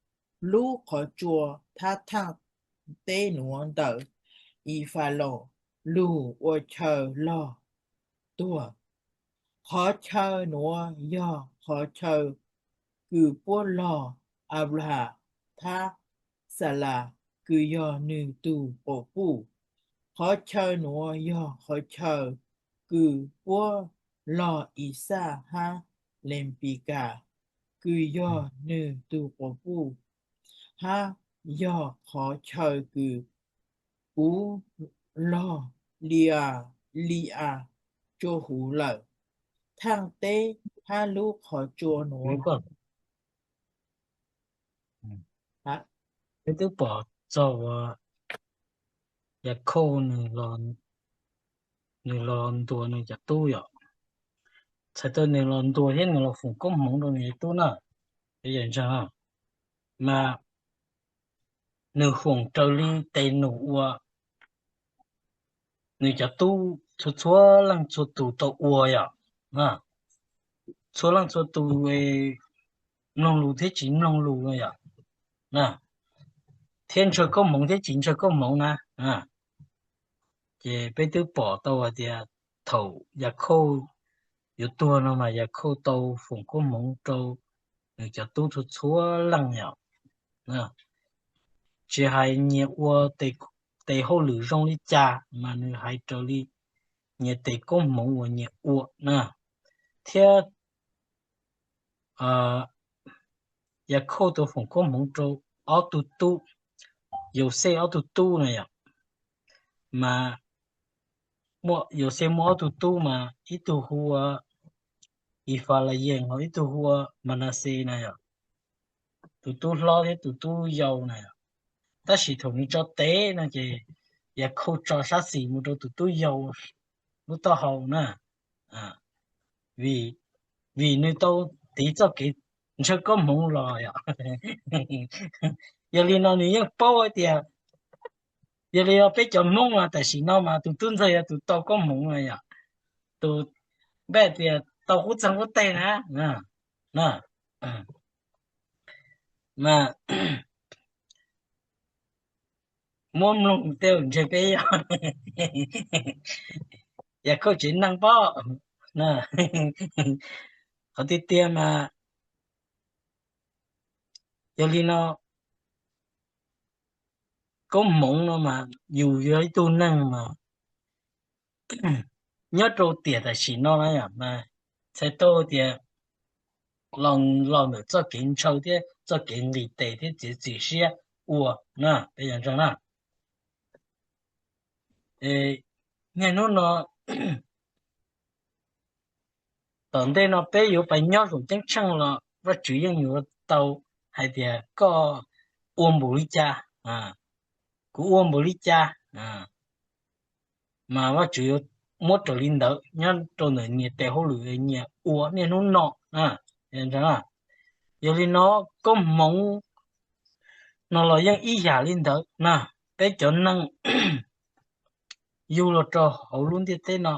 lub qhov tsua thab thaaj teb nuav ntawm Ifaloos lug ua chaw log tuag. Qhov chaw nuav yog qhov chaw kws puab log. Anplahas Thab Xa Las kws yog nwg tug quas puj. Qhov chaw nuav yog qhov chaw kws puab log Ixaj hab Lenpikas kws yog nwg tug quas puj, hab yog qhov chaw kws kuv log Li-a, Li-as tsua huv lawm. Thaaj teb hab lub qhov tsua nuav Peb twb pom txog uas Yakhauj nws los ntuas nws cov tub yom. Txhais tau nws los ntuas thiab nws los foom koob hmoov rau nws cov tub na, peb yawg ntseeg, mas nws foom raws li tes num uas nws cov tub txhua txhua leej txhua tus tau ua yom. Txhua leej txhua tus mloog lus thiab tsis mloog lus no yom, thiab ntshaw koob hmoov thiab tsis ntshaw koob hmoov na. Ces peb twb pom tau hais tias thaum Yakhauj yuav tuag no mas Yakhauj tau foom koob hmoov rau nws cov tub txhua txhua leej yom. Tsis hais nyias ua tes hauj lwm zoo li cas mas nws hais raws li nyias tes koob hmoov uas nyias ua na. Thiab Yakhauj tau foom koob hmoov rau ob tug tub, Yauxej ob tug tub na yom. Mas Yauxej muaj ob tug tub mas ib tug hu ua Ifalayees ho ib tug hu ua Manaxes na yom. Tus tub hlob thiab tus tub yau na yom. Tab sis thaum nws tso tes no ces Yakhauj tso sab xis mus rau tus tub yau lub taub hau na, vim nws tau tiv txoj kev ntshaw koob hmoov los yom. Yog li no nws yeej paub hais tias, yog li no peb cov Hmoob mas tam sim no mas tus tub ntxawg yog tus tau koob hmoov na yom, tus npaj tias tau qub txeeg qub teg na. Mas muab mloog tej ntshe peb yog Yakhauj tsev neeg pob. Qhov tiag tiag mas yog li no, koob hmoov no mas yus yog ib tug neeg mas nyob rau tiam tam sim no na yom, mas txhais tau tias los ntawm txoj kev ntshaw thiab txoj kev nqis tes thiab txiav txim siab ua na, peb yog ntseeg na. Niaj hnub no tom ntej no peb yuav pais nyob saum ceeb tsheej los Vajtswv yeej yuav tau hais tias koj ua npaum li cas, kuv ua npaum li cas, mas Vajtswv yuav muab raws li ntawd nyob rau ntawm nyias tes hauj lwm nyias ua niaj hnub no. Yog li no koob hmoov no los yeej ib yam li ntawd na, peb cov neeg yug los rau hauv lub ntiaj teb no,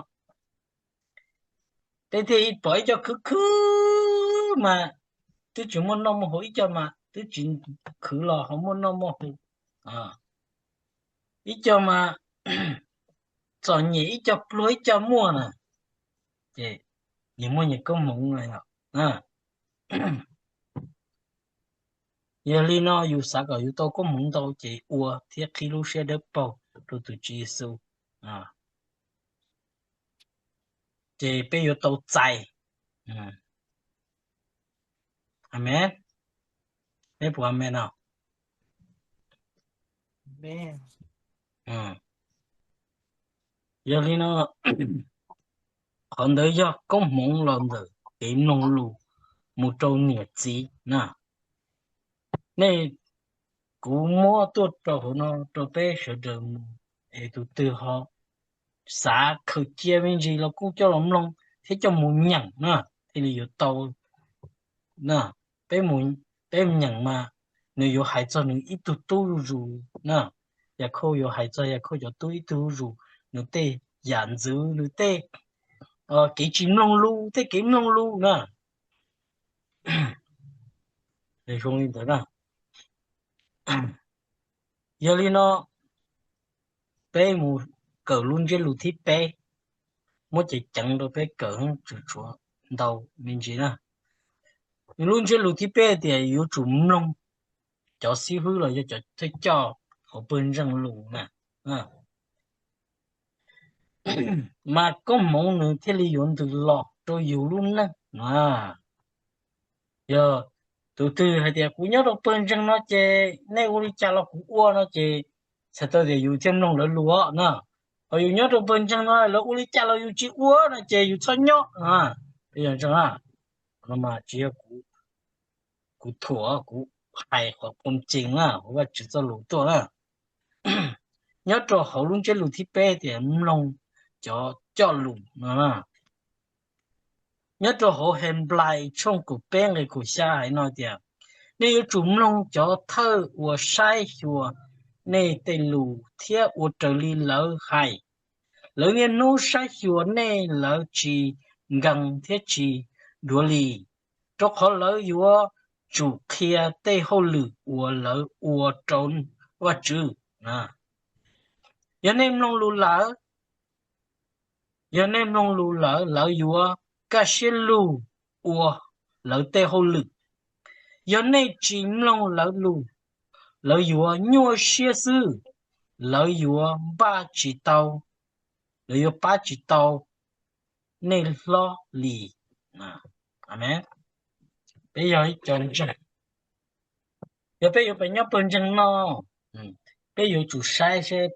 peb thiaj pom ib co khwv khwv mas twb tsis muaj noj muaj haus, ib co mas twb tsis khwv los ho muaj noj muaj haus, ib co mas txom nyem, ib co pluag ib co muaj na, ces nyias muaj nyias koob hmoov na. Yog li no yus xav kom yus tau koob hmoov ntau ces ua thiab qhib lub siab dawb paug rau tus Tswv Yexus, ces peb yuav tau txais. Amen. Peb puas amen no? Yog li no, qhov ntawd yog koob hmoov los ntawm kev mloog lus mus rau niam txiv na. Nej, kuv muab tuaj rau hauv no rau peb sawv daws mus, es tus twg ho xav khaws cia me ntsis los kuj coj los mloog thiab coj mus nyeem na, thiaj li yuav tau. Peb mus, peb mus nyeem mas nws yuav hais txog nws ib tug tub zuj zus na. Yakhauj yuav hais txog Yakhauj cov tub ib tug zuj zus, nws tej yam ntxwv, nws tej kev tsis mloog lus, tej kev mloog lus na. Zoo li ntawd na. Yog li no, peb mus kawm lub ntsiab lus thib peb, muab ceev ceev rau peb kawm, tseem tshuav ntau me ntsis na. Lub ntsiab lus thib peb tias yuav tsum mloog cov xib hwb los yog cov thawj coj hauv pawg ntseeg lus na. Mas koob hmoov nws thiaj li yuav ntws los rau yus lub neej. Yog tus twg hais tias kuv nyob rau pawg ntseeg no ces nej ua li cas los kuv ua no ces txhais tau tias yus thiaj mloog lawv lus na. Ho yus nyob rau pawg ntseeg no lawv ua li cas los yus tsis ua no ces yus txhob nyob. Tsis yog kuv thuam, kuv hais qhov qoo cees na, Vajtswv txoj lus tuaj na. Nyob rau hauv lub ntsiab lus thib peb tias mloog cov coj lus no. Nyob rau hauv Henplais tshooj kaum peb nqe kaum xya hais no tias, nej yuav tsum mloog cov thawj uas saib xyuas nej tej lus thiab ua raws li lawv hais. Lawv niaj hnub saib xyuas nej, lawv tsis nkees thiab tsis duav li, rau qhov lawv yuav tsum qhia tej hauj lwm uas lawv ua rau Vajtswv. Yog nej mloog lus lawv, yog nej mloog lus lawv, lawv yuav kaj siab lug ua lawv tej hauj lwm. Yog nej tsis mloog lawv lus, lawv yuav nyuaj siab xwb, lawv yuav npaj tsis tau, lawv yuav pab tsis tau nej hlob li. Amees. Peb yog ib co ntseeg, yog peb yuav pab nyob pawg ntseeg no, peb yuav tsum saib seb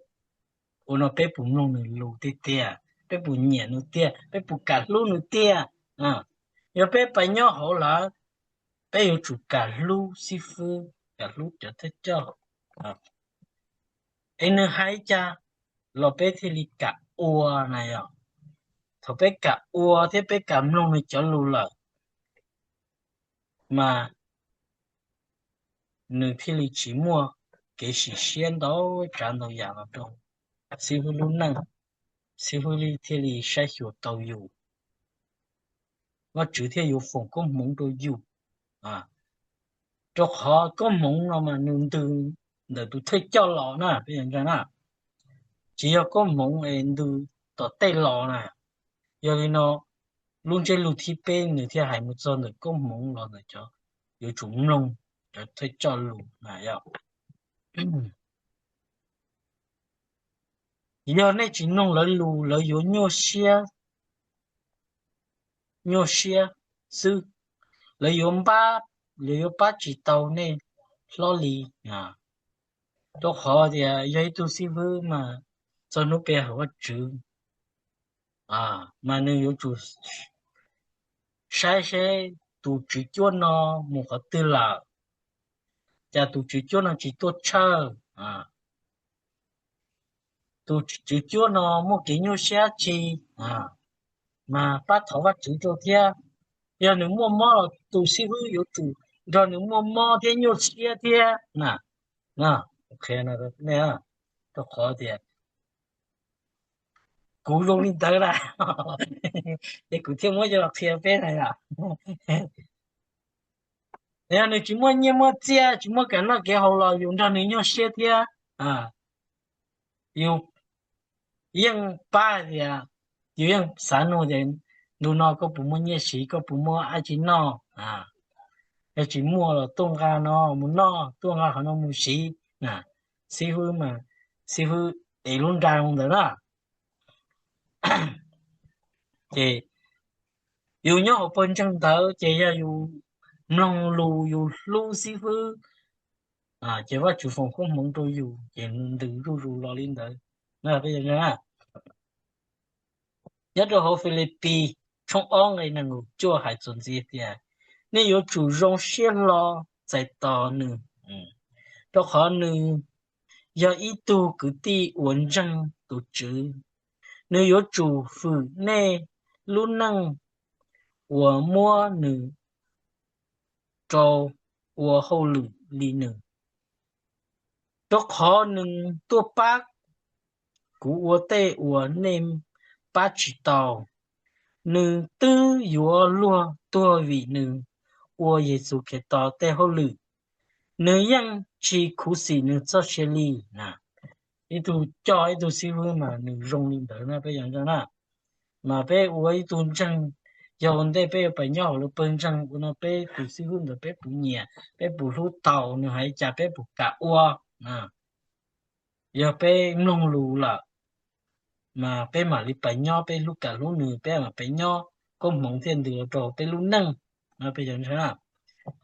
ua no peb puas mloog nws lus tiag tiag, peb puas nyiam nws tiag, peb puas kam hlub nws tiag. Yog peb pab nyob hauv lawv, peb yuav tsum kam hlub xib fwb, kam hlub cov thawj coj, es nws hais cas los peb thiaj li kam ua na yom. Thaum peb kam ua thiab peb kam mloog nws cov lus lawm, mas nws thiaj li tsis muaj kev sim siab ntau tsav ntau yam los rau xib fwb lub neej, xib fwb thiaj li saib xyuas tau yus, Vajtswv thiaj yuav foom koob hmoov rau yus. Rau qhov koob hmoov no mas nws ntws ntawm tus thawj coj los na, peb yog ntseeg na, tsis yog koob hmoov es ntws tom tej los na. Yog li no lub ntsiab lus thib peb nws thiaj hais mus txog ntawm koob hmoov los ntawm cov yuav tsum mloog cov thawj coj lus na yom. Yog nej tsis mloog lawv lus, lawv yuav nyuaj siab, nyuaj siab xwb, lawv yuav npab, lawv yuav pab tsis tau nej hlob li. Rau qhov tias yog ib tug xib fwb mas txog hnub pe hawm Vajtswv, mas nws yuav tsum saib seb tus tswv cuab no mus qhov twg lawm, cas tus tswv cuab no tsis tuaj tshawj, tus tswv cuab no muaj kev nyuaj siab tsi, mas pab thov Vajtswv rau thiab. Yog nws muaj mob los tus xib fwb yuav tsum nrog nws muaj mob thiab nyuaj siab thiab na. Qhia rau qhov tias kuv zoo li ntawd na, es kuv thiaj muab coj los qhia peb na yom. Yog nws tsis muaj nyiaj muaj txiaj, tsis muaj kev noj kev haus los yus nrog nws nyuaj siab thiab. Yus yeej pab tias, yus yeej xav nug tias ntu no koj puas muaj nyiaj siv, koj puas muaj dab tsi noj, yog tsis muaj los tuaj nqa no mus noj, tuaj nqa qhov no mus siv na. Xib fwb mas xib fwb ev lub nra ntawd na. Ces yus nyob hauv pawg ntseeg ntawd ces yog yus mloog lus, yus hlub xib fwb, ces Vajtswv foom koob hmoov rau yus ces nws ntws zuj zus los li ntawd. Nyob rau hauv Filipis tshooj ob nqe nees nkaum cuaj hais txuas ntxiv tias, nej yuav tsum zoo siab hlo txais tos nws, rau qhov nws yog ib tug kwv tij uas ntseeg tus Tswv. Nws yuav tsum hwm nej lub neej uas muab nws rau ua hauj lwm li nws, rau qhov nws tuaj pab kuv ua tej uas nej pab tsis tau. Nws twb yuav luag tuag vim nws ua Yexus Khetos tej hauj lwm. Nws yeej tsis khuv xim nws txoj sia li na. Ib tug coj ib tug xib fwb mas nws zoo li ntawd na peb yog ntseeg na. Mas peb ua ib tug ntseeg Yog ua ntej peb yuav pais nyob hauv lub pawg ntseeg ua no, peb tus xib hwb ntawd peb puas nyiam, peb puas hlub tau, nws hais cas peb puas kam ua. Yog peb mloog lus lawm mas peb mam li pais nyob, peb hlub kam hlub nws peb mam pais nyob, koob hmoov thiaj ntws los rau peb lub neej. Peb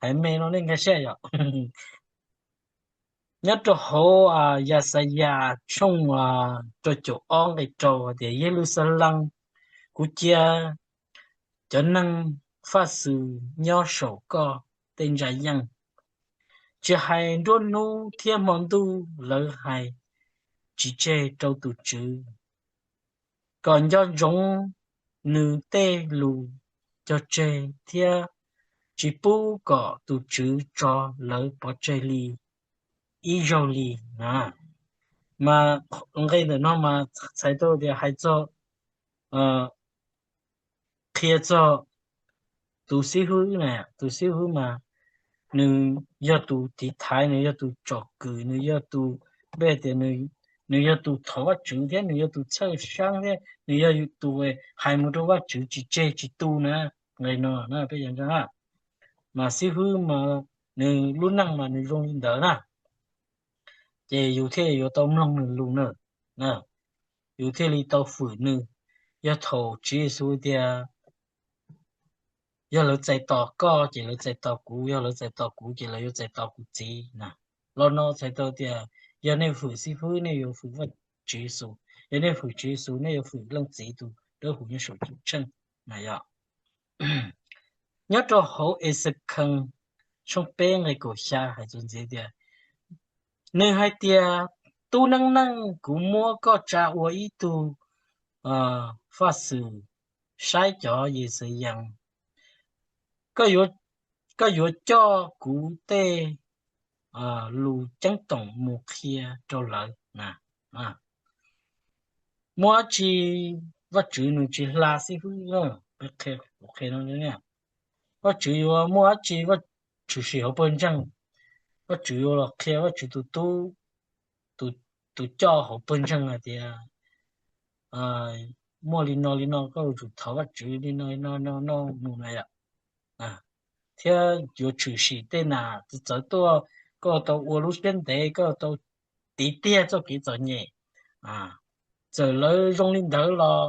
hais me no nej nkag siab yom. Nyob rau hauv Yaxayas tshooj rau caum ob nqe rau tias, Yeluxalees, kuv cia cov neeg faj xwm nyob saum koj tej ntsa yeej, tsis hais nruab hnub thiab hmo ntuj lawv hais tsis tseg rau tus Tswv, kom nco ntsoov nws tej lus cog tseg thiab tsis pub kom tus Tswv tso lawv pov tseg li ib zaug li na. Mas nqe ntawm no mas txhais tau tias hais txog, qhia txog tus xib hwb na, tus xib hwb mas nws yog tus tiv thaiv, nws yog tus tsom kwm, nws yog tus, peb tias nws yog tus thov Vajtswv thiab nws yog tus txhawj xeeb thiab nws yog tus hais mus rau Vajtswv tsis tseg tsis tu na. Nqe no peb, mas xib hwb mas nws lub neej mas nws zoo li ntawd na, ces yus thiaj yuav tau mloog nws lus na, yus thiaj li tau fwm nws. Yog thaum Tswv Yexus tias yog lawv txais tos koj ces lawv txais tos kuv, yog lawv txais tos kuv ces lawv yuav txais tos kuv Txiv na. Los no txhais tau tias yog nej fwm xib hwb nej yuav fwm Tswv Yexus, yog nej fwm Tswv Yexus nej yuav fwm Leej Txiv tus dawb huv nyob saum ceeb tsheej na yom. Nyob rau hauv Exekees tshooj peb nqe kaum xya hais txuas ntxiv tias, nws hais tias, Tub neej neej, kuv muab koj tsa ua ib tug faj xwm saib cov Yixalayees, koj yuav coj kuv tej lus ceeb toom mus qhia rau lawv. Muaj dab tsi Vajtswv nws tsis hla xib hwb? Vajtswv yuav muaj dab tsi tshwm sim hauv pawg ntseeg? Vajtswv yuav los qhia Vajtswv tus tub, tus coj hauv pawg ntseeg hais tias muaj li no li no, koj yuav tsum thov Vajtswv li no li no no no mus na yom. Thiab yuav tshwm sim tej nas txawv tuaj, koj tau ua lub siab ntev, koj tau tiv tiag txoj kev txom nyem. Txawm lawv zoo li ntawd los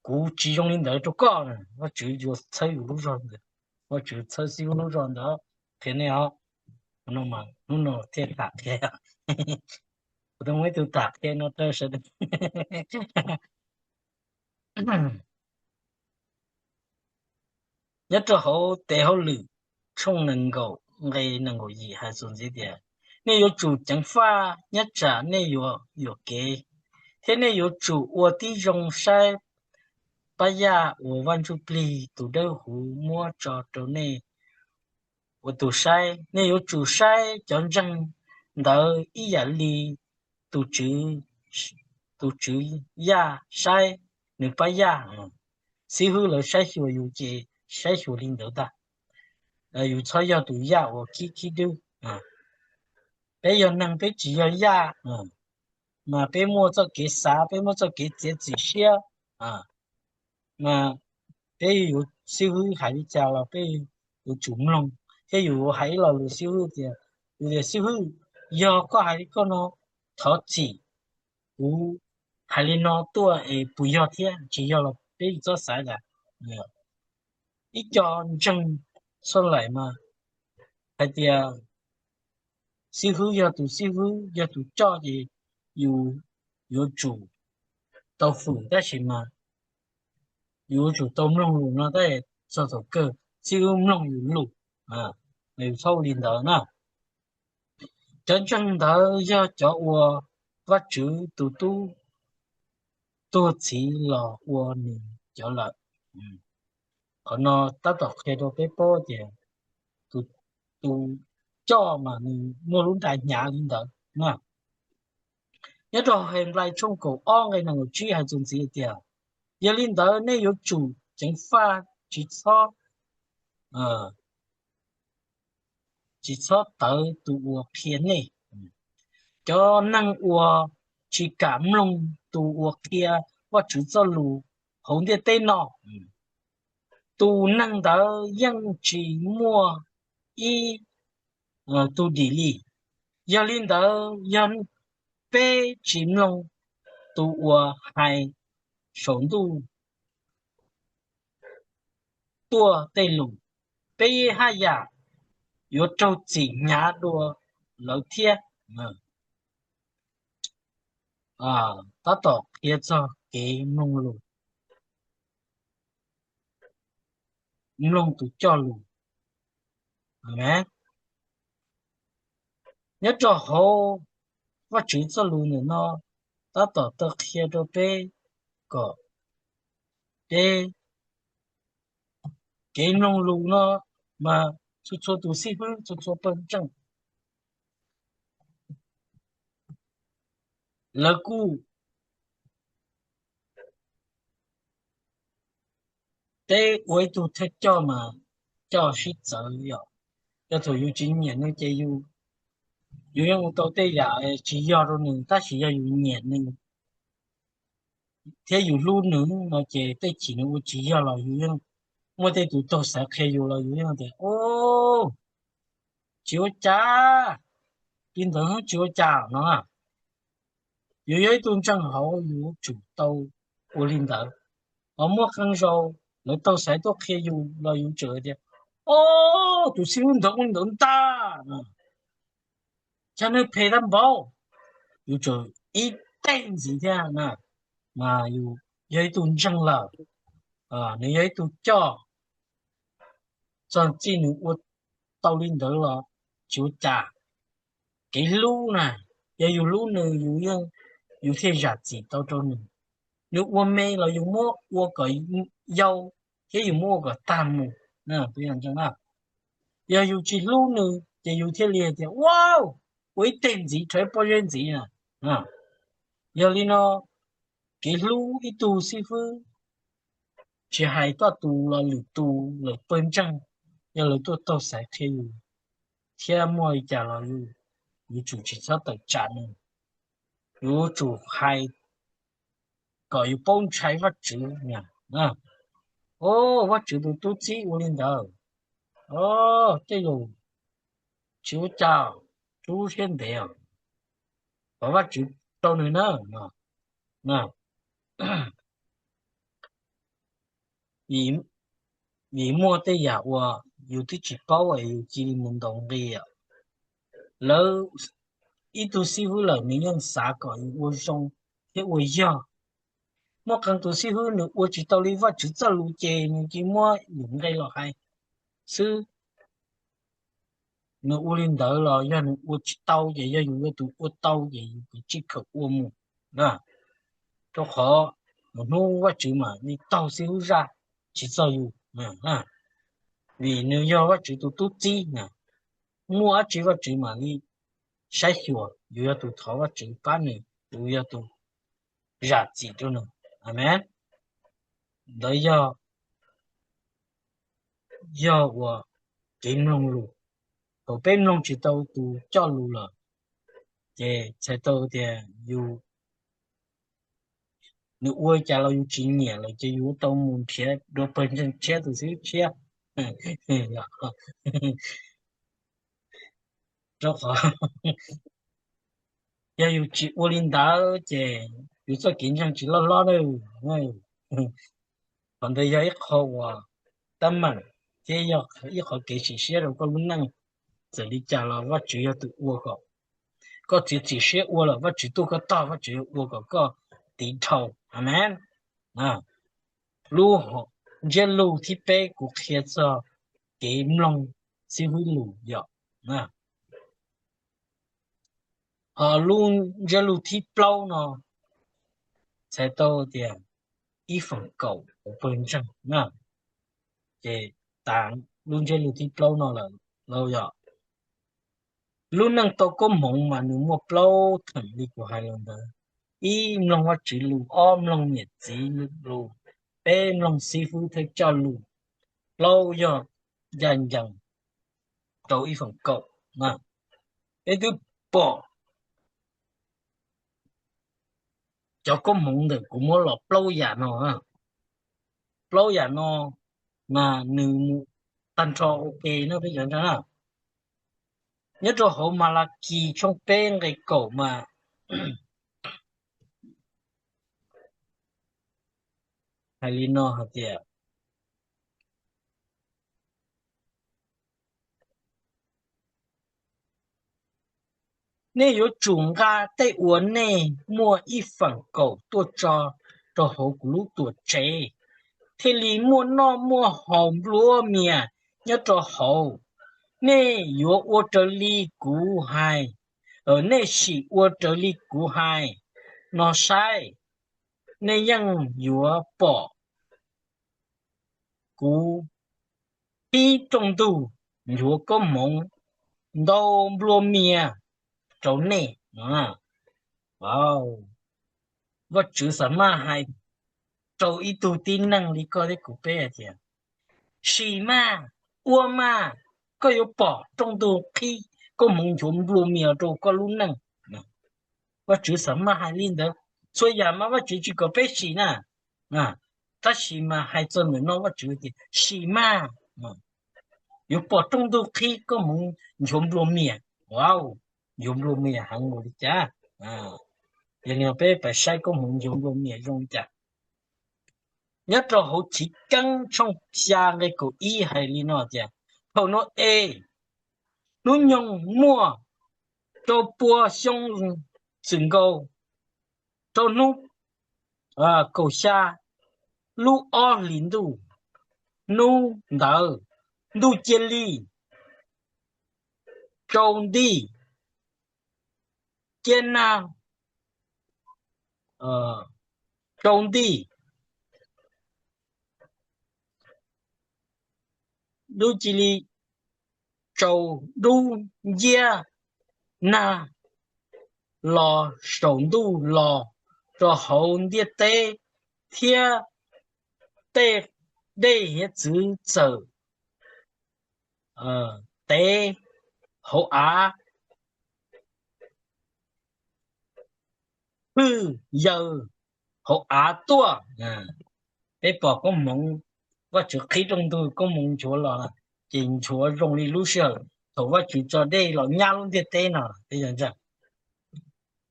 kuv tsis zoo li ntawd rau koj. Vajtswv yuav txhawb yus lub zog ntawd, Vajtswv txhawb xib hwb lub zog ntawd qhia nej os. No mas hnub no thiaj tham qhia, kuv tau muaj ib tug tham qhia no rau sawv daws. Nyob rau hauv tes hauj lwm tshooj nees nkaum nqe nees nkaum yim hais txuas ntxiv tias, nej yuav tsum ceev faj nyob tsam nej yuav yuam kev, thiab nej yuav tsum ua tib zoo saib pab yaj uas Vaj Ntsujplig tus dawb huv muab tso rau nej ua tus saib. Nej yuav tsum saib cov ntseeg ntawd ib yam li tus tswv, tus tswv yaj saib nws pab yaj. Xib hwb lawv saib xyuas yus ces saib xyuas li ntawd ntag. Yus txhob yog tus yaj uas khib khib dwb. Peb yog neeg peb tsis yog yaj, mas peb muaj txoj kev xav, peb muaj txoj kev txiav txim siab. Mas peb yuav, xib hwb hais li cas los peb yuav tsum mloog, thiab yus hais ib lo lus xib hwb tias, yus tias xib hwb, yog koj hais li koj no, thov txim, kuv hais li no tuaj es puas yog thiab tsis yog los peb yuav txhob xav tas. Ib co ntseeg xoj laim mas hais tias xib hwb yog tus xib hwb yog tus coj ces yus yuav tsum tau fwm, tab sis mas yus yuav tsum tau mloog lus no tab txog thaum kawg xib hwb mloog yus lus, yus txhob ua li ntawd na. Cov ntseeg ntawd yog cov uas Vajtswv tus tub tuag txhiv los ua nws cov lawm. Qhov no tab tom qhia rau peb paub tias tus coj mas nws muaj lub nra hnyav li ntawd na. Nyob rau Henplais tshooj kaum ob nqe nees nkaum tsib hais txuas ntxiv tias, yog li ntawd nej yuav tsum ceev faj tsis txhob, tsis txhob tawv tus uas qhia nej. Cov neeg uas tsis kam mloog tus uas qhia Vajtswv txoj lus hauv ntiaj teb no, tus neeg ntawd yeej tsis muaj ib tug dim li. Yog li ntawd, yog peb tsis mloog tus uas hais saum ntuj tuaj tej lus, peb haj yam yuav raug txim hnyav dua lawv thiab. Tab tom qhia txog kev mloog lus, mloog tus coj lus. Nyob rau hauv Vajtswv txoj lus ntawm no, tab tom taw qhia rau peb kom peb kev mloog lus no mas txhua txhua tus xib fwb, txhua txhua pawg ntseeg, lawv kuj peb ua ib tug thawj coj mas coj sib txawv yom. Yog thaum yus tsis nyiam nws ces yus, yus yeej ua tau tej yam tsis yog rau nws, tab sis yog yus nyiam nws thiab yus hlub nws no ces tej chim nws ua tsis yog los yus yeej, muaj tej tus taug xaiv qhia yus los yus yeej tias, o, tsis ua cas, li ntawd tsis ua cas no. Yus yog ib tug ntseeg hauv, yus yuav tsum tau ua li ntawd. Ho muaj qee zaus lawv taug xaiv tuaj qhia yus los yus tseem tias, o, tus xib hwb ntawd ua li ntawd ntag, cas nws phem tag npaum. Yus tseem ib teg ntxiv thiab na, mas yus yog ib tug ntseeg lawm, nws yog ib tug coj, txog txij nws ua tau li ntawd los tsis ua cas. Kev hlub na, yog yus hlub nws, yus yeej, yus thiaj zam txim tau rau nws. Nws ua me los yus muab ua kom yau, thiab yus muab ua kom tag mus. Yog yus tsis hlub nws ces yus thiaj li hais tias, ua, ua ib teg ntxiv rau ib pob zeb ntxiv na. Yog li no, kev hlub ib tug xib fwb, tsis hais koj tus los lwm tus, lawv pawg ntseeg, yog lawv tuaj taug xaiv qhia yus thiab muaj li cas los yus, yus tsum tsis txhob tawm tsam nws. Yus tsum hais kom yus paub ntshai Vajtswv. O, Vajtswv tus tub txib ua li ntawd, o, tej lus tsis ua cas, rub siab ntev os, thov Vajtswv rau nws na. Vim muaj tej yam uas yus twb tsis paub es yus cia li mus ntaus nqi. Lawv ib tug xib hwb lawm nws yeej xav kom yus ua zoo thiab ua yog. Muaj qee tus xib hwb nws ua tsis tau li Vajtswv txoj lus ces nws cia muab lus nqe los hais xwb. Nws ua li ntawd los yog nws ua tsis tau ces yog yus yog tus ua tau ces yus kav tsij khaws ua mus. Rau qhov mus hnub Vajtswv mam li taug xib hwb zaj tsis txog yus, vim nws yog Vajtswv tus tub txib na. Muaj dab tsi Vajtswv mam li saib xyuas, yus yog tus thov Vajtswv pab nws, yus yog tus zam txim rau nws. Amen. Ntawd yog, yog uas kev mloog lus. Thaum peb mloog tsis tau tus coj lus lawm, ces txhais tau tias yus, nws ua cas los yus tsis nyiam lawm ces yus tau mus nrhiav dua pawg ntseeg tshiab tus xib hwb tshiab. Rau qhov yog yus tsis ua li ntawd ces yus txoj kev ntseeg tsis loj hlob na. Qhov ntawd yog ib qho uas teeb meem thiab yog ib qho kev sim siab rau koj lub neej. Txawm li cas los Vajtswv yog tus ua kom koj txiav txim siab ua lawm, Vajtswv tuaj koj tog, Vajtswv yuav ua kom koj tiv dhau. Amen. Lub ntsiab lus thib peb kuv qhia txog kev mloog xib hwb lus yom. Ho lub ntsiab lus thib plaub no txhais tau tias ib feem kaum hauv pawg ntseeg na. Ces tas lub ntsiab lus thib plaub no lawm lauj yom. Lub neej tau koob hmoov mas nws muaj plaub theem li kuv hais los ntawd. Ib, mloog Vajtswv lus, ob, mloog niam txiv lus, peb, mloog xib fwb thawj coj lus, plaub, yog ncaj ncees rau ib feem kaum na. Peb twb pom cov koob hmoov ntawm kuv muab los plaub yam no, plaub yam no mas nws mus tag nrho ua ke no peb cov nra na. Nyob rau hauv Malakis tshooj peb nqe kaum mas hais li no hais tias, nej yuav tsum nqa tej uas nej muaj ib feem kaum tuaj tso rau hauv kuv lub tuam tsev, thiaj li muaj noj muaj haus nplua mias nyob rau hauv. Nej yuav ua raws li kuv hais, nej sim ua raws li kuv hais no saib, nej yeej yuav pom kuv qhib rooj ntug nchuav koob hmoov ntau nplua mias rau nej. Vajtswv xam maj hais rau ib tug tib neeg li koj thiab kuv peb hais tias, sim mas, ua mas, koj yuav pom rooj ntug qhib koob hmoov nchuav nplua mias rau koj lub neej. Vajtswv xam maj hais li ntawd, txhua yam mas Vajtswv tsis kom peb sim na. Tab sis mas hais txog ntawm no Vajtswv tias sim mas, yuav pom rooj ntug qhib koob hmoov nchuav nplua mias. Nchuav nplua mias heev npaum li cas? Yog li no peb pais saib koob hmoov nchuav nplua mias zoo li cas. Nyob rau hauv Chiv Keeb tshooj xya nqe kaum ib hais li no tias, thaum no es hnub nyoog muaj rau pua xyoo txwm nkaus, rau hnub kaum xya lub ob hlis ntuj, hnub ntawd ntuj cia li tsaus nti, ciaj nag tsaus nti, ntuj cia li tsaus dub nciab, nag los saum ntuj los rau hauv ntiaj teb, thiab tej dej hiav txwv txawm tev hauv av, hwj yaws hauv av tuaj. Peb pom koob hmoov, Vajtswv qhib rooj ntug koob hmoov nchuav los, ces nchuav zoo li lub sij hawm thaum Vajtswv tso dej los nyab lub ntiaj teb no.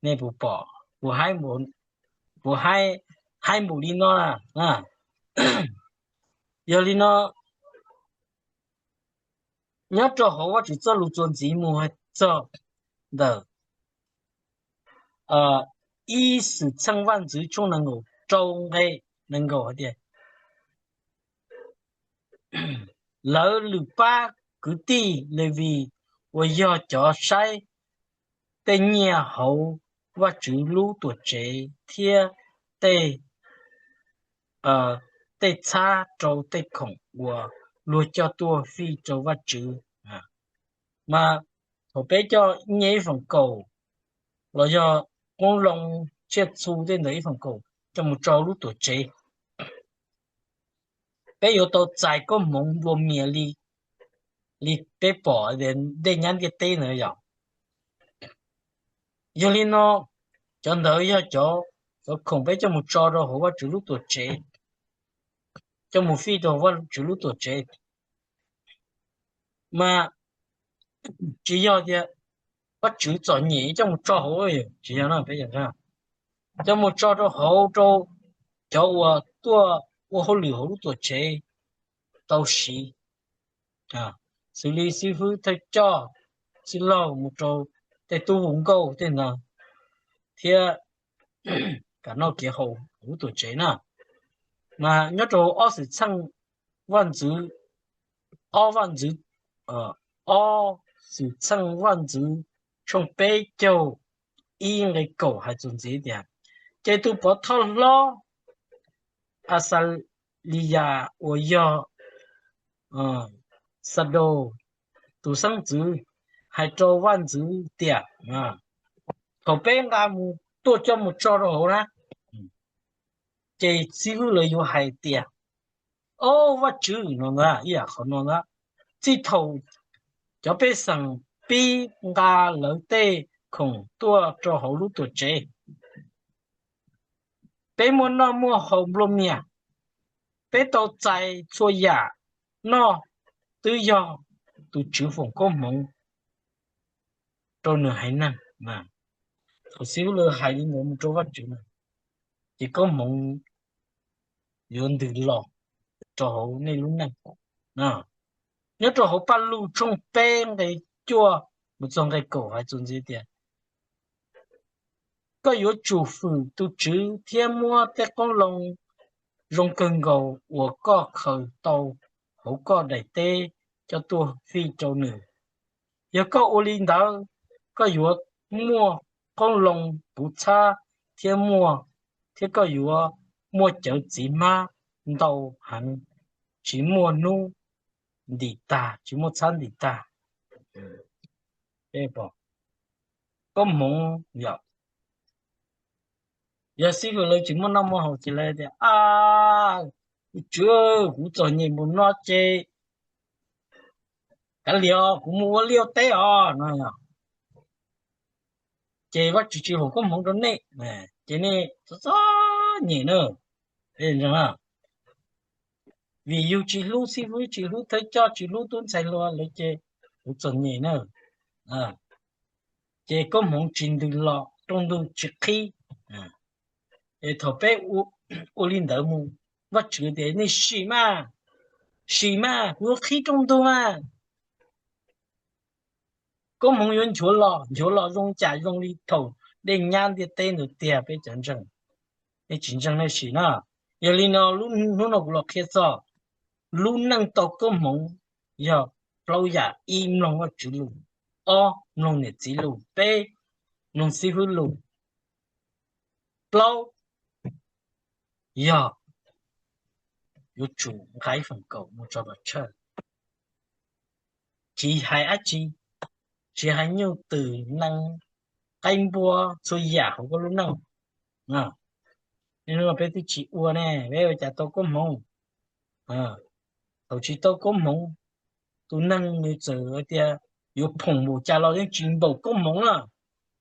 Nej puas pom? Kuv haib npaum li no na. Yog li no, nyob rau hauv Vajtswv txoj lus txuas ntxiv mus hais txog ntawm ib Xwmtxheej Vaj Ntxwv tshooj nees nkaum rau nqe nees nkaum hais tias, lawv lwm pab kwv tij Levis uas yog cov saib tej nyiaj hauv Vajtswv lub tuam tsev thiab tej txhab rau tej khoom uas luag coj tuaj fij rau Vajtswv. Mas thaum peb coj nyiaj ib feem kaum los yog qoob loo tsiaj txhu tej ntawd ib feem kaum coj mus tso lub tuam tsev, peb yuav tau txais koob hmoov nplua mias li, li peb pom dej nyab ntiaj teb ntawd yom. Yog li no, cov ntawd yog cov, cov khoom peb coj mus tso rau hauv Vajtswv lub tuam tsev, coj mus fij rau Vajtswv lub tuam tsev. Mas tsis yog tias Vajtswv txom nyem coj mus tso hauv, tsis yog, coj mus tso rau hauv rau cov uas tuaj ua hauj lwm hauv lub tuam tsev tau siv, xws li xib fwb thawj coj, txwj laug mus rau tej tub hu nkauj tej ntawd, thiab kam noj kev haus hauv lub tuam tsev na. Mas nyob rau ob Xwmtxheej Vaj Ntxwv, ob Vaj Ntxwv, ob Xwmtxheej Vaj Ntxwv tshooj peb caug ib nqe kaum hais txuas ntxiv tias, ces tus pov thawj hlob Axaliyas uas yog Xadaus tus xeeb ntxwv hais rau vaj ntxwv tias, thaum peb nqa mus tuaj coj mus tso rau hauv na, ces xib hwb lawv yuav hais tias, o Vajtswv, no ntag, ib yam qhov no ntag, txij thaum cov pej xeem pib nqa lawv tej khoom tuaj rau hauv lub tuam tsev, peb muaj noj muaj haus nplua mias, peb tau txais txhua yam noj twb yog tus Tswv foom koob hmoov rau nws haiv neeg. Thaum xib hwb lawv hais li ntawd mus rau Vajtswv na, ces koob hmoov yuav ntws los rau hauv nej lub neej. Nyob rau hauv Paj Lug tshooj peb nqe cuaj mus txog nqe kaum hais txuas ntxiv tias, koj yuav tsum fwm tus Tswv thiab muab tej qoob loo zoo kawg nkaus uas koj khaws tau hauv koj daim teb coj tuaj fij rau nws. Yog koj ua li ntawd, koj yuav muaj qoob loo puv txhab thiab muaj, thiab koj yuav muaj cawv txiv hmab ntau heev, tsis muaj hnub ntim tag, tsis muaj txhab ntim tag. Koob hmoov yom, yog xib hwb lawv tsis muaj noj muaj haus ces lawv tias, a, tus Tswv, kuv txom nyem npaum no ces kav liam os, kuv mus ua liaj ua teb os no. Ces Vajtswv tsis foom koob hmoov rau nej, ces nej txom txom nyem na. Vim yus tsis hlub xib hwb, tsis hlub thawj coj, tsis hlub tub ntxhais hluas lawm ces kuv txom nyem na. Ces koob hmoov tsis ntws los, rooj ntug tsis qhib. Es thaum peb ua li ntawd mus, Vajtswv tias nej sim mas, sim mas, kuv yuav qhib rooj ntug mas. Koob hmoov yuav nchuav los, nchuav los zoo cas? Zoo li thaum dej nyab ntiaj teb ntawd tiag peb cov ntseeg. Nej tsis ntseeg nej sim na. Yog li no, hnub no kuv los qhia txog lub neej tau koob hmoov yog plaub yam: ib, mloog Vajtswv lus; ob, mloog niam txiv lus; peb, mloog xib hwb lus; plaub, yog yuav tsum nqa ib feem kaum mus tso pov tseg. Tsis hais dab tsi, tsis hais nyuj twm, nees, qaib npua, txhua yam hauv koj lub neej. Hnub no peb twb tsis ua ne, peb ua cas tau koob hmoov? Thaum tsis tau koob hmoov, tus neeg nws txawm hais tias yuav phoom npaum cas los yeej tsis npaum koob hmoov na.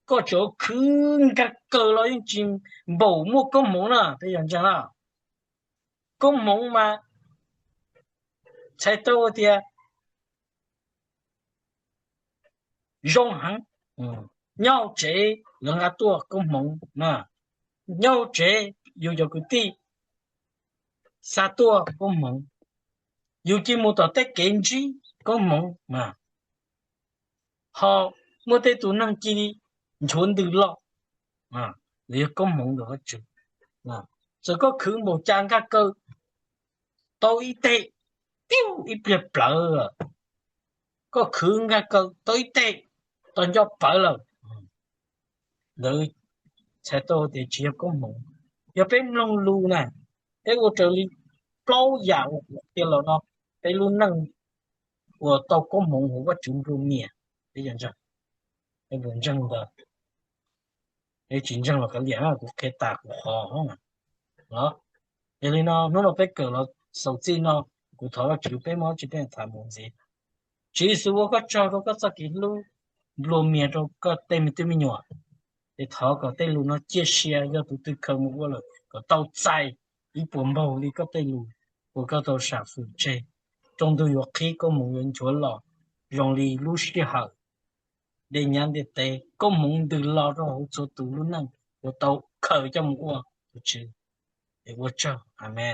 Koj tseem khwv nkag kaw los yeej tsis npaum muaj koob hmoov na, peb yog ntseeg na. Koob hmoov mas txhais tau tias zoo heev. Nyob hauv tsev lawv nqa tuaj koob hmoov, nyob hauv tsev yus cov kwv tij xa tuaj koob hmoov, yus cia mus tom tej kev ntsib koob hmoov. Ho muaj tej tus neeg cia li nchuav ntws los, los yog koob hmoov ntawm Vajtswv. Txawm koj khwv npaum cas nkag kaw tau ib teg, tiag ib pliag plawv lawm. Koj khwv nkag kaw tau ib teg, tos nco plawv lawm. Ntawd txhais tau tias tsis yog koob hmoov. Yog peb mloog lus na, peb ua raws li plaub yam uas kuv qhia los no, peb lub neej uas tau koob hmoov hauv Vajtswv nplua mias. Peb yog ntseeg, peb puas ntseeg ntawd? Peb tsis ntseeg los kav liam, kuv qhia tas kuv qhov os. Yog li no hnub no peb kawm los xaus txij no, kuv thov Vajtswv peb muab tsis peb tham mus ntxiv. Tswv Yexus, ua koj tsaug rau koj txoj kev hlub nplua mias rau koj tej me tub me nyuam. Es thov kom tej lus no ciaj sia, yog tus twg khaws mus ua lawm kom tau txais ib puas npaug li koj tej lus uas koj tau sam fwm tseg. Rooj ntug yuav qhib, koob hmoov yuav nchuav los zoo li lub sij hawm dej nyab ntiaj teb. Koob hmoov ntws los rau hauv txhua tus lub neej uas tau khaws coj mus ua tus Tswv. Es ua tsaug, amees.